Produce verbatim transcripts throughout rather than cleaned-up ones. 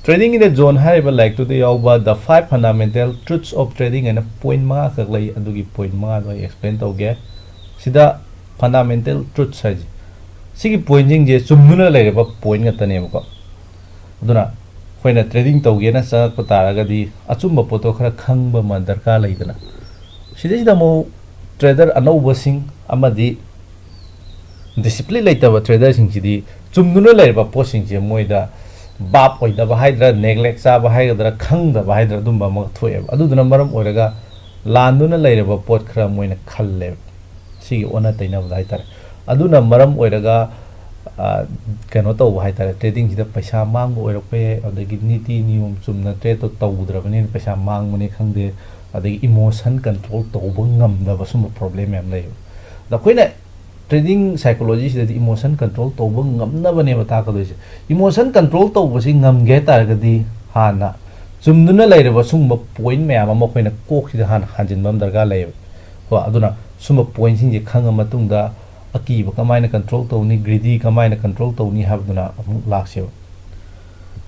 Trading in the Zone ꯍꯥꯏꯔꯤꯕ ꯂꯥꯏꯔꯤꯛꯇꯨꯗ ꯌꯥꯎꯕ The Five Fundamental Truths of Trading ꯍꯥꯏꯅ point ꯃꯉꯥꯈꯛ ꯂꯩ꯫ ꯑꯗꯨꯒꯤ ꯄꯣꯏꯟ ꯃꯉꯥꯗꯣ ꯑꯩ ꯑꯦꯛꯁꯄ꯭ꯂꯦꯟ ꯇꯧꯒꯦ꯫ ꯁꯤꯗ ꯐꯟꯗꯥꯃꯦꯟꯇꯦꯜ ꯇ꯭ꯔꯨꯠꯁ ꯍꯥꯏꯁꯦ, ꯁꯤꯒꯤ ꯄꯣꯏꯟꯁꯤꯡꯁꯦ ꯆꯨꯝꯗꯨꯅ ꯂꯩꯔꯕ ꯄꯣꯏꯟ ꯉꯥꯛꯇꯅꯦꯕꯀꯣ꯫ ꯑꯗꯨꯅ ꯑꯩꯈꯣꯏꯅ ꯇ꯭ꯔꯦꯗꯤꯡ ꯇꯧꯒꯦꯅ ꯆꯪꯉꯛꯄ ꯇꯥꯔꯒꯗꯤ ꯑꯆꯨꯝꯕ ꯄꯣꯠꯇꯣ ꯈꯔ ꯈꯪꯕ ꯑꯃ ꯗꯔꯀꯥꯔ ꯂꯩꯗꯅ꯫ ꯁꯤꯗꯩꯁꯤꯗ ꯑꯃꯨꯛ ꯇ꯭ꯔꯦꯗꯔ ꯑꯅꯧꯕꯁꯤꯡ ꯑꯃꯗꯤ ꯗꯤꯁꯤꯄ꯭ꯂꯤꯟ ꯂꯩꯇꯕ ꯇ꯭ꯔꯦꯗꯔꯁꯤꯡꯁꯤꯗꯤ ꯆꯨꯝꯗꯨꯅ ꯂꯩꯔꯕ ꯄꯣꯠꯁꯤꯡꯁꯦ ꯃꯣꯏꯗ ꯚꯥꯞ ꯑꯣꯏꯗꯕ ꯍꯥꯏꯗ꯭ꯔꯥ, ꯅꯦꯒ꯭ꯂꯦꯛ ꯆꯥꯕ ꯍꯥꯏꯒꯗ꯭ꯔꯥ, ꯈꯪꯗꯕ ꯍꯥꯏꯗ꯭ꯔꯥ, ꯑꯗꯨꯝꯕ ꯑꯃ ꯊꯣꯛꯑꯦꯕ꯫ ꯑꯗꯨꯗꯨꯅ ꯃꯔꯝ ꯑꯣꯏꯔꯒ ꯂꯥꯟꯗꯨꯅ ꯂꯩꯔꯕ ꯄꯣꯠ ꯈꯔ ꯃꯣꯏꯅ ꯈꯜꯂꯦꯕ, ꯁꯤꯒꯤ ꯑꯣꯟꯅ ꯇꯩꯅꯕꯗ ꯍꯥꯏꯇꯥꯔꯦ꯫ ꯑꯗꯨꯅ ꯃꯔꯝ ꯑꯣꯏꯔꯒ, ꯑ, ꯀꯩꯅꯣ ꯇꯧꯕ ꯍꯥꯏꯇꯥꯔꯦ, ꯇ꯭ꯔꯦꯗꯤꯡꯁꯤꯗ ꯄꯩꯁꯥ ꯃꯥꯡꯕ ꯑꯣꯏꯔꯛꯄ ꯌꯥꯏ, ꯑꯗꯒꯤ ꯅꯤꯇꯤ ꯅꯤꯌꯣꯝ ꯆꯨꯝꯅ ꯇ꯭ꯔꯦꯗꯇꯣ ꯇꯧꯗ꯭ꯔꯕꯅꯤꯅ ꯄꯩꯁꯥ ꯃꯥꯡꯕꯅꯤ ꯈꯪꯗꯦ, ꯑꯗꯒꯤ ꯏꯃꯣꯁꯟ ꯀꯟꯇ꯭ꯔꯣꯜ ꯇꯧꯕ ꯉꯝꯗꯕ, ꯁꯨꯝꯕ ꯄ꯭ꯔꯣꯕ꯭ꯂꯦꯝ ꯃꯌꯥꯝ ꯂꯩꯌꯦꯕ꯫ ꯑꯗ ꯑꯩꯈꯣꯏꯅ ꯇ꯭ꯔꯦꯗꯤꯡ ꯁꯥꯏꯀꯣꯂꯣꯖꯤꯁꯤꯗꯗꯤ ꯏꯃꯣꯁꯟ ꯀꯟꯇ꯭ꯔꯣꯜ ꯇꯧꯕ ꯉꯝꯅꯕꯅꯦꯕ ꯇꯥꯛꯀꯗꯣꯏꯁꯦ꯫ ꯏꯃꯣꯁꯟ ꯀꯟꯇ꯭ꯔꯣꯜ ꯇꯧꯕꯁꯤ ꯉꯝꯒꯦ ꯍꯥꯏ ꯇꯥꯔꯒꯗꯤ ꯍꯥꯟꯅ ꯆꯨꯝꯗꯨꯅ ꯂꯩꯔꯕ ꯁꯨꯝꯕ ꯄꯣꯏꯟ ꯃꯌꯥꯝ ꯑꯃ ꯑꯩꯈꯣꯏꯅ ꯀꯣꯛꯁꯤꯗ ꯍꯥꯟꯅ ꯍꯥꯟꯖꯤꯟꯕ ꯑꯃ ꯗꯔꯀꯥꯔ ꯂꯩꯌꯦꯕ꯫ ꯀꯣ, ꯑꯗꯨꯅ ꯁꯨꯝꯕ ꯄꯣꯏꯟꯁꯤꯡꯁꯦ ꯈꯪꯉ ꯃꯇꯨꯡꯗ ꯑꯀꯤꯕ ꯀꯃꯥꯏꯅ ꯀꯟꯇ꯭ꯔꯣꯜ ꯇꯧꯅꯤ, ꯒ꯭ꯔꯤꯗꯤ ꯀꯃꯥꯏꯅ ꯀꯟꯇ꯭ꯔꯣꯜ ꯇꯧꯅꯤ ꯍꯥꯏꯕꯗꯨꯅ ꯑꯃꯨꯛ ꯂꯥꯛꯁꯦꯕ꯫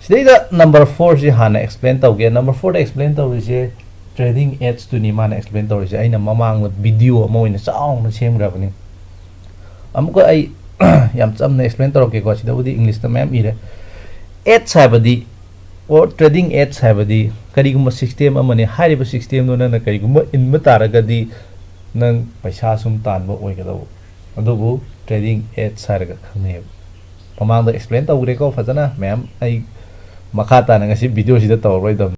ꯁꯤꯗꯩꯗ ꯅꯝꯕꯔ ꯐꯣꯔꯁꯤ ꯍꯥꯟꯅ ꯑꯦꯛꯁꯄ꯭ꯂꯦꯟ ꯇꯧꯒꯦ꯫ ꯅꯝꯕꯔ ꯐꯣꯔꯗ ꯑꯦꯛꯁꯄ꯭ꯂꯦꯟ ꯇꯧꯔꯤꯁꯦ ꯇ꯭ꯔꯦꯗꯤꯡ ꯑꯦꯠꯁꯇꯨꯅꯤ ꯃꯥꯅ ꯑꯦꯛꯁꯄ꯭ꯂꯦꯟ ꯇꯧꯔꯤꯁꯦ꯫ ꯑꯩꯅ ꯃꯃꯥꯡꯗ ꯚꯤꯗꯤꯑꯣ ꯑꯃ ꯑꯣꯏꯅ ꯆꯥꯎꯅ ꯁꯦꯝꯈ꯭ꯔꯕꯅꯤ꯫ ꯑꯃꯨꯛꯀ ꯑꯩ ꯌꯥꯝ ꯆꯝꯅ ꯑꯦꯛꯁꯄ꯭ꯂꯦꯟ ꯇꯧꯔꯛꯀꯦꯀꯣ꯫ ꯁꯤꯗꯕꯨꯗꯤ ꯏꯪꯂꯤꯁꯇ ꯃꯌꯥꯝ ꯏꯔꯦ꯫ ꯑꯦꯠꯁ ꯍꯥꯏꯕꯗꯤ, ꯑꯣꯔ ꯇ꯭ꯔꯦꯗꯤꯡ ꯑꯦꯠꯁ ꯍꯥꯏꯕꯗꯤ ꯀꯔꯤꯒꯨꯝꯕ ꯁꯤꯁꯇꯦꯝ ꯑꯃꯅꯤ꯫ ꯍꯥꯏꯔꯤꯕ ꯁꯤꯁꯇꯦꯝꯗꯨ ꯅꯪꯅ ꯀꯔꯤꯒꯨꯝꯕ ꯏꯟꯕ ꯇꯥꯔꯒꯗꯤ ꯅꯪ ꯄꯩꯁꯥ ꯁꯨꯝ ꯇꯥꯟꯕ ꯑꯣꯏꯒꯗꯧꯕ꯫ ꯑꯗꯨꯕꯨ ꯇ꯭ꯔꯦꯗꯤꯡ ꯑꯦꯠꯁ ꯍꯥꯏꯔꯒ ꯈꯪꯅꯩꯌꯦꯕ꯫ ꯃꯃꯥꯡꯗ ꯑꯦꯛꯁꯄ꯭ꯂꯦꯟ ꯇꯧꯈ꯭ꯔꯦꯀꯣ ꯐꯖꯅ ꯃꯌꯥꯝ꯫ ꯑꯩ ꯃꯈꯥ ꯇꯥꯅ ꯉꯁꯤ ꯚꯤꯗꯤꯑꯣꯁꯤꯗ ꯇꯧꯔꯔꯣꯏꯗꯕꯅꯤ꯫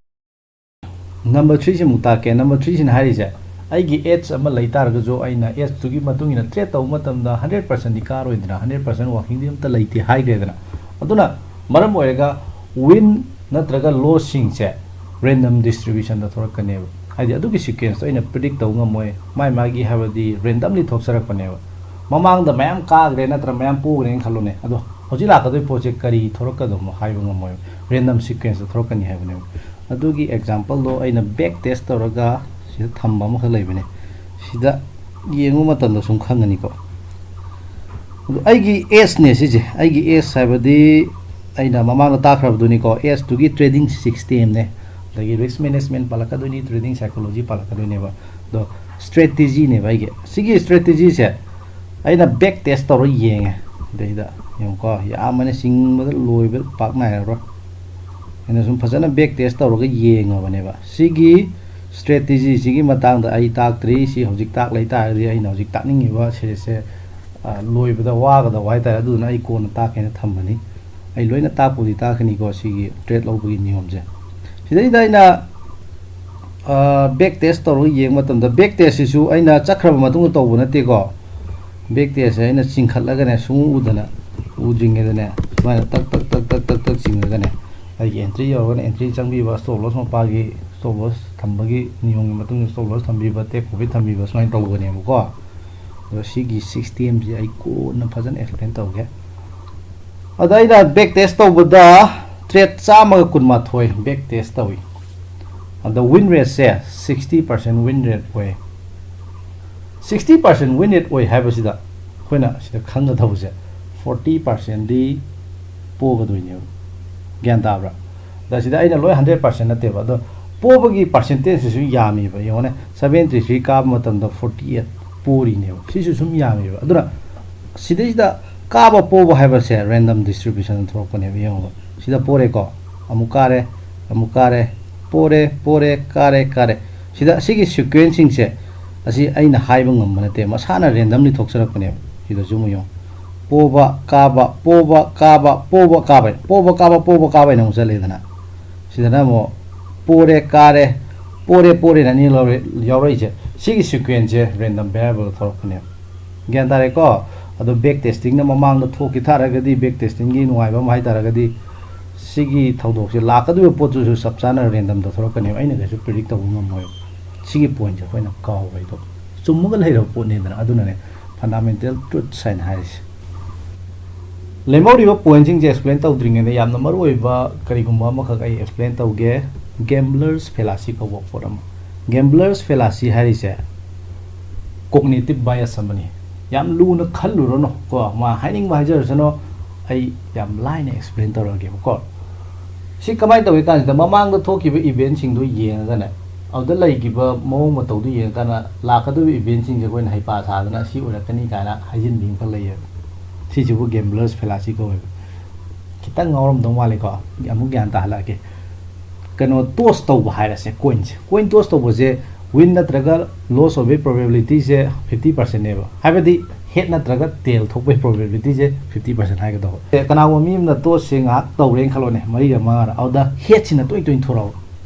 ꯅꯝꯕꯔ ꯊ꯭ꯔꯤꯁꯤ ꯑꯃꯨꯛ ꯇꯥꯛꯀꯦ꯫ ꯅꯝꯕꯔ ꯊ꯭ꯔꯤꯁꯤꯅ ꯍꯥꯏꯔꯤꯁꯦ, ꯑꯩꯒꯤ ꯑꯦꯠꯁ ꯑꯃ ꯂꯩ ꯇꯥꯔꯒꯁꯨ ꯑꯩꯅ ꯑꯦꯠꯁꯇꯨꯒꯤ ꯃꯇꯨꯡ ꯏꯟꯅ ꯇ꯭ꯔꯦꯗ ꯇꯧꯕ ꯃꯇꯝꯗ ꯍꯟꯗ꯭ꯔꯦꯠ ꯄꯥꯔꯁꯦꯟꯗꯤ ꯀꯥꯔꯣꯏꯗꯅ, ꯍꯟꯗ꯭ꯔꯦꯠ ꯄꯥꯔꯁꯦꯟ ꯋꯥꯔꯀꯤꯡꯗꯤ ꯑꯝꯇ ꯂꯩꯇꯦ ꯍꯥꯏꯈ꯭ꯔꯦꯗꯅ꯫ ꯑꯗꯨꯅ ꯃꯔꯝ ꯑꯣꯏꯔꯒ ꯋꯤꯟ ꯅꯠꯇ꯭ꯔꯒ ꯂꯣꯁꯁꯤꯡꯁꯦ ꯔꯦꯟꯗꯝ ꯗꯤꯁꯇ꯭ꯔꯤꯕ꯭ꯌꯨꯁꯟꯗ ꯊꯣꯛꯂꯛꯀꯅꯦꯕ꯫ ꯍꯥꯏꯗꯤ ꯑꯗꯨꯒꯤ ꯁꯤꯀ꯭ꯋꯦꯟꯁꯇꯣ ꯑꯩꯅ ꯄ꯭ꯔꯤꯗꯤꯛ ꯇꯧꯕ ꯉꯝꯃꯣꯏ, ꯃꯥꯏ ꯃꯥꯒꯤ ꯍꯥꯏꯕꯗꯤ ꯔꯦꯟꯗꯝꯂꯤ ꯊꯣꯛꯆꯔꯛꯄꯅꯦꯕ꯫ ꯃꯃꯥꯡꯗ ꯃꯌꯥꯝ ꯀꯥꯈ꯭ꯔꯦ ꯅꯠꯇ꯭ꯔꯒ ꯃꯌꯥꯝ ꯄꯣꯈ꯭ꯔꯦꯅ ꯈꯜꯂꯣꯅꯦ, ꯑꯗꯣ ꯍꯧꯖꯤꯛ ꯂꯥꯛꯀꯗꯣꯏ ꯄꯣꯠꯁꯦ ꯀꯔꯤ ꯊꯣꯛꯂꯛꯀꯗꯕꯅꯣ ꯍꯥꯏꯕ ꯉꯝꯃꯣꯏꯕ, ꯔꯦꯟꯗꯝ ꯁꯤꯀ꯭ꯋꯦꯟꯁꯇ ꯊꯣꯛꯂꯛꯀꯅꯤ ꯍꯥꯏꯕꯅꯦꯕ꯫ ꯑꯗꯨꯒꯤ ꯑꯦꯛꯖꯥꯝꯄꯜꯗꯣ ꯑꯩꯅ ꯕꯦꯛ ꯇꯦꯁ ꯇꯧꯔꯒ ꯁꯤꯗ ꯊꯝꯕ ꯑꯃꯈꯛ ꯂꯩꯕꯅꯦ, ꯁꯤꯗ ꯌꯦꯡꯕ ꯃꯇꯝꯗ ꯁꯨꯝ ꯈꯪꯒꯅꯤꯀꯣ꯫ ꯑꯗꯣ ꯑꯩꯒꯤ ꯑꯦꯁꯅꯦ ꯁꯤꯁꯦ, ꯑꯩꯒꯤ ꯑꯦꯁ ꯍꯥꯏꯕꯗꯤ ꯑꯩꯅ ꯃꯃꯥꯡꯗ ꯇꯥꯛꯈ꯭ꯔꯕꯗꯨꯅꯤꯀꯣ, ꯑꯦꯁ ꯇꯨꯒꯤ ꯇ꯭ꯔꯦꯗꯤꯡ ꯁꯤꯁꯇꯦꯝꯅꯦ, ꯑꯗꯒꯤ ꯔꯤꯁꯛ ꯃꯦꯅꯦꯖꯃꯦꯟ ꯄꯥꯜꯂꯛꯀꯗꯣꯏꯅꯤ, ꯇ꯭ꯔꯦꯗꯤꯡ ꯁꯥꯏꯀꯣꯂꯣꯖꯤ ꯄꯥꯜꯂꯛꯀꯗꯣꯏꯅꯦꯕ꯫ ꯑꯗꯣ ꯁ꯭ꯇ꯭ꯔꯦꯇꯦꯖꯤꯅꯦꯕ ꯑꯩꯒꯤ ꯁꯤꯒꯤ ꯁ꯭ꯇ꯭ꯔꯦꯇꯦꯖꯤꯁꯦ꯫ ꯑꯩꯅ ꯕꯦꯛ ꯇꯦꯁ ꯇꯧꯔ ꯌꯦꯡꯉꯦ꯫ ꯑꯗꯩꯗ ꯌꯦꯡꯉꯨꯀꯣ, ꯌꯥꯝꯕꯅ ꯆꯤꯡꯕꯗ ꯂꯣꯏꯕ ꯄꯥꯛ ꯅꯥꯏꯔꯔꯣꯏ꯫ ꯑꯩꯅ ꯁꯨꯝ ꯐꯖꯅ ꯕꯦꯛ ꯇꯦꯁ ꯇꯧꯔꯒ ꯌꯦꯡꯉꯕꯅꯦꯕ꯫ ꯁꯤꯒꯤ ꯁ꯭ꯇ꯭ꯔꯦꯇꯦꯖꯤꯁꯤꯒꯤ ꯃꯇꯥꯡꯗ ꯑꯩ ꯇꯥꯛꯇ꯭ꯔꯤ꯫ ꯁꯤ ꯍꯧꯖꯤꯛ ꯇꯥꯛ ꯂꯩ ꯇꯥꯔꯒꯗꯤ ꯑꯩꯅ ꯍꯧꯖꯤꯛ ꯇꯥꯛꯅꯤꯡꯉꯤꯕ ꯁꯤꯁꯦ, ꯑ, ꯂꯣꯏꯕꯗ ꯋꯥꯒꯗꯧꯕ ꯍꯥꯏꯇꯥꯔꯦ꯫ ꯑꯗꯨꯗꯨꯅ ꯑꯩ ꯀꯣꯟꯅ ꯇꯥꯛꯀꯦꯅ ꯊꯝꯕꯅꯤ꯫ ꯑꯩ ꯂꯣꯏꯅ ꯇꯥꯛꯄꯨꯗꯤ ꯇꯥꯛꯀꯅꯤꯀꯣ ꯁꯤꯒꯤ ꯇ꯭ꯔꯦꯠ ꯂꯧꯕꯒꯤ ꯅꯤꯌꯣꯝꯁꯦ꯫ ꯁꯤꯗꯩꯗ ꯑꯩꯅ, ꯑ, ꯕꯦꯛ ꯇꯦꯁ ꯇꯧꯔꯒ ꯌꯦꯡꯕ ꯃꯇꯝꯗ, ꯕꯦꯛ ꯇꯦꯁꯁꯤꯁꯨ ꯑꯩꯅ ꯆꯠꯈ꯭ꯔꯕ ꯃꯇꯨꯡꯗ ꯇꯧꯕ ꯅꯠꯇꯦꯀꯣ꯫ ꯕꯦꯛ ꯇꯦꯁꯁꯦ ꯑꯩꯅ ꯆꯤꯡꯈꯠꯂꯒꯅꯦ, ꯁꯨꯡꯎ ꯎꯗꯅ, ꯎꯗ꯭ꯔꯤꯉꯩꯗꯅꯦ, ꯁꯨꯃꯥꯏꯅ ꯇꯛ ꯇꯛ ꯇꯛ ꯇꯛ ꯇꯛ ꯇꯛ ꯆꯤꯡꯉꯒꯅꯦ, ꯑꯩꯒꯤ ꯑꯦꯟꯇ꯭ꯔꯤ ꯌꯧꯔꯒꯅ ꯑꯦꯟꯇ꯭ꯔꯤ ꯆꯪꯕꯤꯕ, ꯁ꯭ꯇꯣꯞ ꯂꯣꯁ ꯃꯄꯥꯒꯤ ꯁ꯭ꯇꯣꯞ ꯂꯣꯁ ꯊꯝꯕꯒꯤ ꯅꯤꯌꯣꯝꯒꯤ ꯃꯇꯨꯡ ꯏꯟꯅ ꯁ꯭ꯇꯣꯞ ꯂꯣꯁ ꯊꯝꯕꯤꯕ, ꯇꯦꯛ ꯄ꯭ꯔꯣꯐꯤꯠ ꯊꯝꯕꯤꯕ, ꯁꯨꯃꯥꯏꯅ ꯇꯧꯒꯅꯦꯕꯀꯣ꯫ ꯑꯗꯣ ꯁꯤꯒꯤ ꯁꯤꯁꯇꯦꯝꯁꯤ ꯑꯩ ꯀꯣꯟꯅ ꯐꯖꯅ ꯑꯦꯛꯁꯄ꯭ꯂꯦꯟ ꯇꯧꯒꯦ꯫ ꯑꯗ ꯑꯩꯅ ꯕꯦꯛ ꯇꯦꯁ ꯇꯧꯕꯗ ꯇ꯭ꯔꯦꯠ ꯆꯥꯝꯃꯒ ꯀꯨꯟꯃꯥꯊꯣꯏ ꯕꯦꯛ ꯇꯦꯁ ꯇꯧꯏ꯫ ꯑꯗ ꯋꯤꯟ ꯔꯦꯠꯁꯦ ꯁꯤꯛꯁꯇꯤ ꯄꯥꯔꯁꯦꯟ ꯋꯤꯟ ꯔꯦꯠ ꯑꯣꯏ꯫ ꯁꯤꯛꯁꯇꯤ ꯄꯥꯔꯁꯦꯟ ꯋꯤꯟ ꯔꯦꯠ ꯑꯣꯏ ꯍꯥꯏꯕꯁꯤꯗ ꯑꯩꯈꯣꯏꯅ ꯁꯤꯗ ꯈꯪꯒꯗꯧꯕꯁꯦ, ꯐꯣꯔꯇꯤ ꯄꯥꯔꯁꯦꯟꯗꯤ ꯄꯣꯒꯗꯣꯏꯅꯦꯕ꯫ ꯒ꯭ꯌꯥꯟ ꯇꯥꯕ꯭ꯔꯥ? ꯑꯗ ꯁꯤꯗ ꯑꯩꯅ ꯂꯣꯏ ꯍꯟꯗ꯭ꯔꯦꯠ ꯄꯥꯔꯁꯦꯟ ꯅꯠꯇꯦꯕ, ꯑꯗꯣ ꯄꯣꯕꯒꯤ ꯄꯥꯔꯁꯦꯟꯇꯦꯖꯁꯤꯁꯨ ꯌꯥꯝꯃꯦꯕ꯫ ꯌꯦꯡꯉꯣꯅꯦ, ꯁꯕꯦꯟꯇꯤ ꯊ꯭ꯔꯤ ꯀꯥꯕ ꯃꯇꯝꯗ ꯐꯣꯔꯇꯤ ꯑꯩꯠ ꯄꯣꯔꯤꯅꯦꯕ꯫ ꯁꯤꯁꯨ ꯁꯨꯝ ꯌꯥꯝꯃꯦꯕ꯫ ꯑꯗꯨꯅ ꯁꯤꯗꯩꯁꯤꯗ ꯀꯥꯕ ꯄꯣꯕ ꯍꯥꯏꯕꯁꯦ ꯔꯦꯟꯗꯝ ꯗꯤꯁꯇ꯭ꯔꯤꯕ꯭ꯌꯨꯁꯟ ꯊꯣꯛꯂꯛꯄꯅꯦꯕ꯫ ꯌꯦꯡꯉꯣꯕ, ꯁꯤꯗ ꯄꯣꯔꯦꯀꯣ, ꯑꯃꯨꯛ ꯀꯥꯔꯦ, ꯑꯃꯨꯛ ꯀꯥꯔꯦ, ꯄꯣꯔꯦ, ꯄꯣꯔꯦ, ꯀꯥꯔꯦ, ꯀꯥꯔꯦ꯫ ꯁꯤꯗ ꯑꯁꯤꯒꯤ ꯁꯤꯀ꯭ꯋꯦꯟꯁꯁꯤꯡꯁꯦ ꯑꯁꯤ ꯑꯩꯅ ꯍꯥꯏꯕ ꯉꯝꯕ ꯅꯠꯇꯦ, ꯃꯁꯥꯅ ꯔꯦꯟꯗꯝꯂꯤ ꯊꯣꯛꯆꯔꯛꯄꯅꯦꯕ꯫ ꯁꯤꯗꯁꯨ ꯑꯃꯨꯛ ꯌꯦꯡꯉꯣ, ꯄꯣꯕ, ꯀꯥꯕ, ꯄꯣꯕ, ꯀꯥꯕ, ꯄꯣꯕ, ꯀꯥꯕ, ꯄꯣꯕ, ꯀꯥꯕ, ꯄꯣꯕ, ꯀꯥꯕ ꯍꯥꯏꯅ ꯑꯃꯨꯛ ꯆꯠꯂꯦꯗꯅ꯫ ꯁꯤꯗꯅ ꯑꯃꯨꯛ ꯄꯣꯔꯦ, ꯀꯥꯔꯦ, ꯄꯣꯔꯦ, ꯄꯣꯔꯦꯅ ꯑꯅꯤ ꯂꯧꯔꯦ-, ꯌꯥꯎꯔꯛꯏꯁꯦ꯫ ꯁꯤꯒꯤ ꯁꯤꯀ꯭ꯋꯦꯟꯁꯁꯦ ꯔꯦꯟꯗꯝ ꯚꯦꯔꯤꯌꯦꯕꯜ ꯊꯣꯛꯂꯛꯄꯅꯦꯕ꯫ ꯒ꯭ꯌꯥꯟ ꯇꯥꯔꯦꯀꯣ? ꯑꯗꯣ ꯕꯦꯛ ꯇꯦꯁꯇꯤꯡꯅ ꯃꯃꯥꯡꯗ ꯊꯣꯛꯈꯤ ꯇꯥꯔꯒꯗꯤ, ꯕꯦꯛ ꯇꯦꯁꯇꯤꯡꯒꯤ ꯅꯨꯡꯉꯥꯏꯕ ꯑꯃ ꯍꯥꯏ ꯇꯥꯔꯒꯗꯤ, ꯁꯤꯒꯤ ꯊꯧꯗꯣꯛꯁꯦ ꯂꯥꯛꯀꯗꯧꯔꯤꯕ ꯄꯣꯠꯇꯨꯁꯨ ꯆꯞ ꯆꯥꯅ ꯔꯦꯟꯗꯝꯗ ꯊꯣꯛꯂꯛꯀꯅꯦꯕ꯫ ꯑꯩꯅ ꯀꯩꯁꯨ ꯄ꯭ꯔꯤꯗꯤꯛ ꯇꯧꯕ ꯉꯝꯃꯣꯏꯕ꯫ ꯁꯤꯒꯤ ꯄꯣꯏꯟꯠꯁꯦ ꯑꯩꯈꯣꯏꯅ ꯀꯥꯎꯕ ꯍꯥꯏꯗꯣ ꯆꯨꯝꯃꯒ ꯂꯩꯔꯕ ꯄꯣꯠꯅꯤꯗꯅ꯫ ꯑꯗꯨꯅꯅꯦ, ꯐꯟꯗꯥꯃꯦꯟꯇꯦꯜ ꯇ꯭ꯔꯨꯠꯁ ꯍꯥꯏꯅ ꯍꯥꯏꯔꯤꯁꯦ꯫ ꯂꯦꯝꯍꯧꯔꯤꯕ ꯄꯣꯏꯟꯠꯁꯤꯡꯁꯦ ꯑꯦꯛꯁꯄ꯭ꯂꯦꯟ ꯇꯧꯗ꯭ꯔꯤꯉꯩꯗ ꯌꯥꯝꯅ ꯃꯔꯨꯑꯣꯏꯕ ꯀꯔꯤꯒꯨꯝꯕ ꯑꯃꯈꯛ ꯑꯩ ꯑꯦꯛꯁꯄ꯭ꯂꯦꯟ ꯇꯧꯒꯦ꯫ ꯒꯦꯝꯕ꯭ꯂꯔꯁ ꯐꯦꯂꯥꯁꯤ ꯀꯧꯕ ꯄꯣꯠ ꯑꯃ꯫ ꯒꯦꯝꯕ꯭ꯂꯔꯁ ꯐꯦꯂꯥꯁꯤ ꯍꯥꯏꯔꯤꯁꯦ ꯀꯣꯒꯅꯤꯇꯤꯚ ꯕꯥꯏꯁ ꯑꯃꯅꯤ꯫ ꯌꯥꯝ ꯂꯨꯅ ꯈꯜꯂꯨꯔꯅꯨ ꯀꯣ, ꯃꯥ ꯍꯥꯏꯅꯤꯡꯕ ꯍꯥꯏꯖꯔꯁꯅꯨ꯫ ꯑꯩ ꯌꯥꯝ ꯂꯥꯏꯅ ꯑꯦꯛꯁꯄ꯭ꯂꯦꯟ ꯇꯧꯔꯛꯑꯒꯦꯕꯀꯣ꯫ ꯁꯤ ꯀꯃꯥꯏꯅ ꯇꯧꯏ ꯀꯥꯟꯁꯤꯗ, ꯃꯃꯥꯡꯗ ꯊꯣꯛꯈꯤꯕ ꯏꯚꯦꯟꯁꯤꯡꯗꯣ ꯌꯦꯡꯉꯒꯅꯦ, ꯑꯗꯨꯗ ꯂꯩꯈꯤꯕ ꯃꯑꯣꯡ ꯃꯇꯧꯗꯣ ꯌꯦꯡꯉꯀꯥꯟꯗ, ꯂꯥꯛꯀꯗꯧꯔꯤꯕ ꯏꯚꯦꯟꯁꯤꯡꯁꯦ ꯑꯩꯈꯣꯏꯅ ꯍꯩꯄꯥ ꯁꯥꯗꯅ ꯁꯤ ꯑꯣꯏꯔꯛꯀꯅꯤ ꯀꯥꯏꯅ ꯍꯥꯏꯖꯤꯟꯕꯤ ꯑꯃꯈꯛ ꯂꯩꯌꯦꯕ꯫ ꯁꯤꯁꯤꯕꯨ ꯒꯦꯝꯕ꯭ꯂꯔꯁ ꯐꯦꯂꯥꯁꯤ ꯀꯧꯋꯦꯕ꯫ ꯈꯤꯇꯪ ꯉꯥꯎꯔꯝꯗꯧ ꯃꯥꯜꯂꯤꯀꯣ꯫ ꯑꯃꯨꯛ ꯒ꯭ꯌꯥꯟ ꯇꯥꯍꯜꯂꯛꯑꯒꯦ꯫ ꯀꯩꯅꯣ, ꯇꯣꯁ ꯇꯧꯕ ꯍꯥꯏꯔꯁꯦ, ꯀꯣꯏꯟꯁꯦ, ꯀꯣꯏꯟ ꯇꯣꯁ ꯇꯧꯕꯁꯦ ꯋꯤꯟ ꯅꯠꯇ꯭ꯔꯒ ꯂꯣꯁ ꯑꯣꯏꯕꯒꯤ ꯄ꯭ꯔꯣꯕꯦꯕꯤꯂꯤꯇꯤꯁꯦ ꯐꯤꯐꯇꯤ ꯄꯥꯔꯁꯦꯟꯅꯦꯕ꯫ ꯍꯥꯏꯕꯗꯤ ꯍꯦꯠ ꯅꯠꯇ꯭ꯔꯒ ꯇꯦꯜ ꯊꯣꯛꯄꯒꯤ ꯄ꯭ꯔꯣꯕꯦꯕꯤꯂꯤꯇꯤꯁꯦ ꯐꯤꯐꯇꯤ ꯄꯥꯔꯁꯦꯟ ꯍꯥꯏꯒꯗꯧꯕ꯫ ꯑꯦ, ꯀꯅꯥꯒꯨꯝꯕ ꯃꯤ ꯑꯃꯅ ꯇꯣꯁꯁꯦ ꯉꯥꯏꯍꯥꯛ ꯇꯧꯔꯦꯅ ꯈꯜꯂꯣꯅꯦ, ꯃꯔꯤꯔ ꯃꯉꯥꯔ, ꯑꯗꯨꯗ ꯍꯦꯠꯁꯤꯅ ꯇꯣꯏ ꯇꯣꯏꯅ ꯊꯣꯔꯛꯑꯕ꯫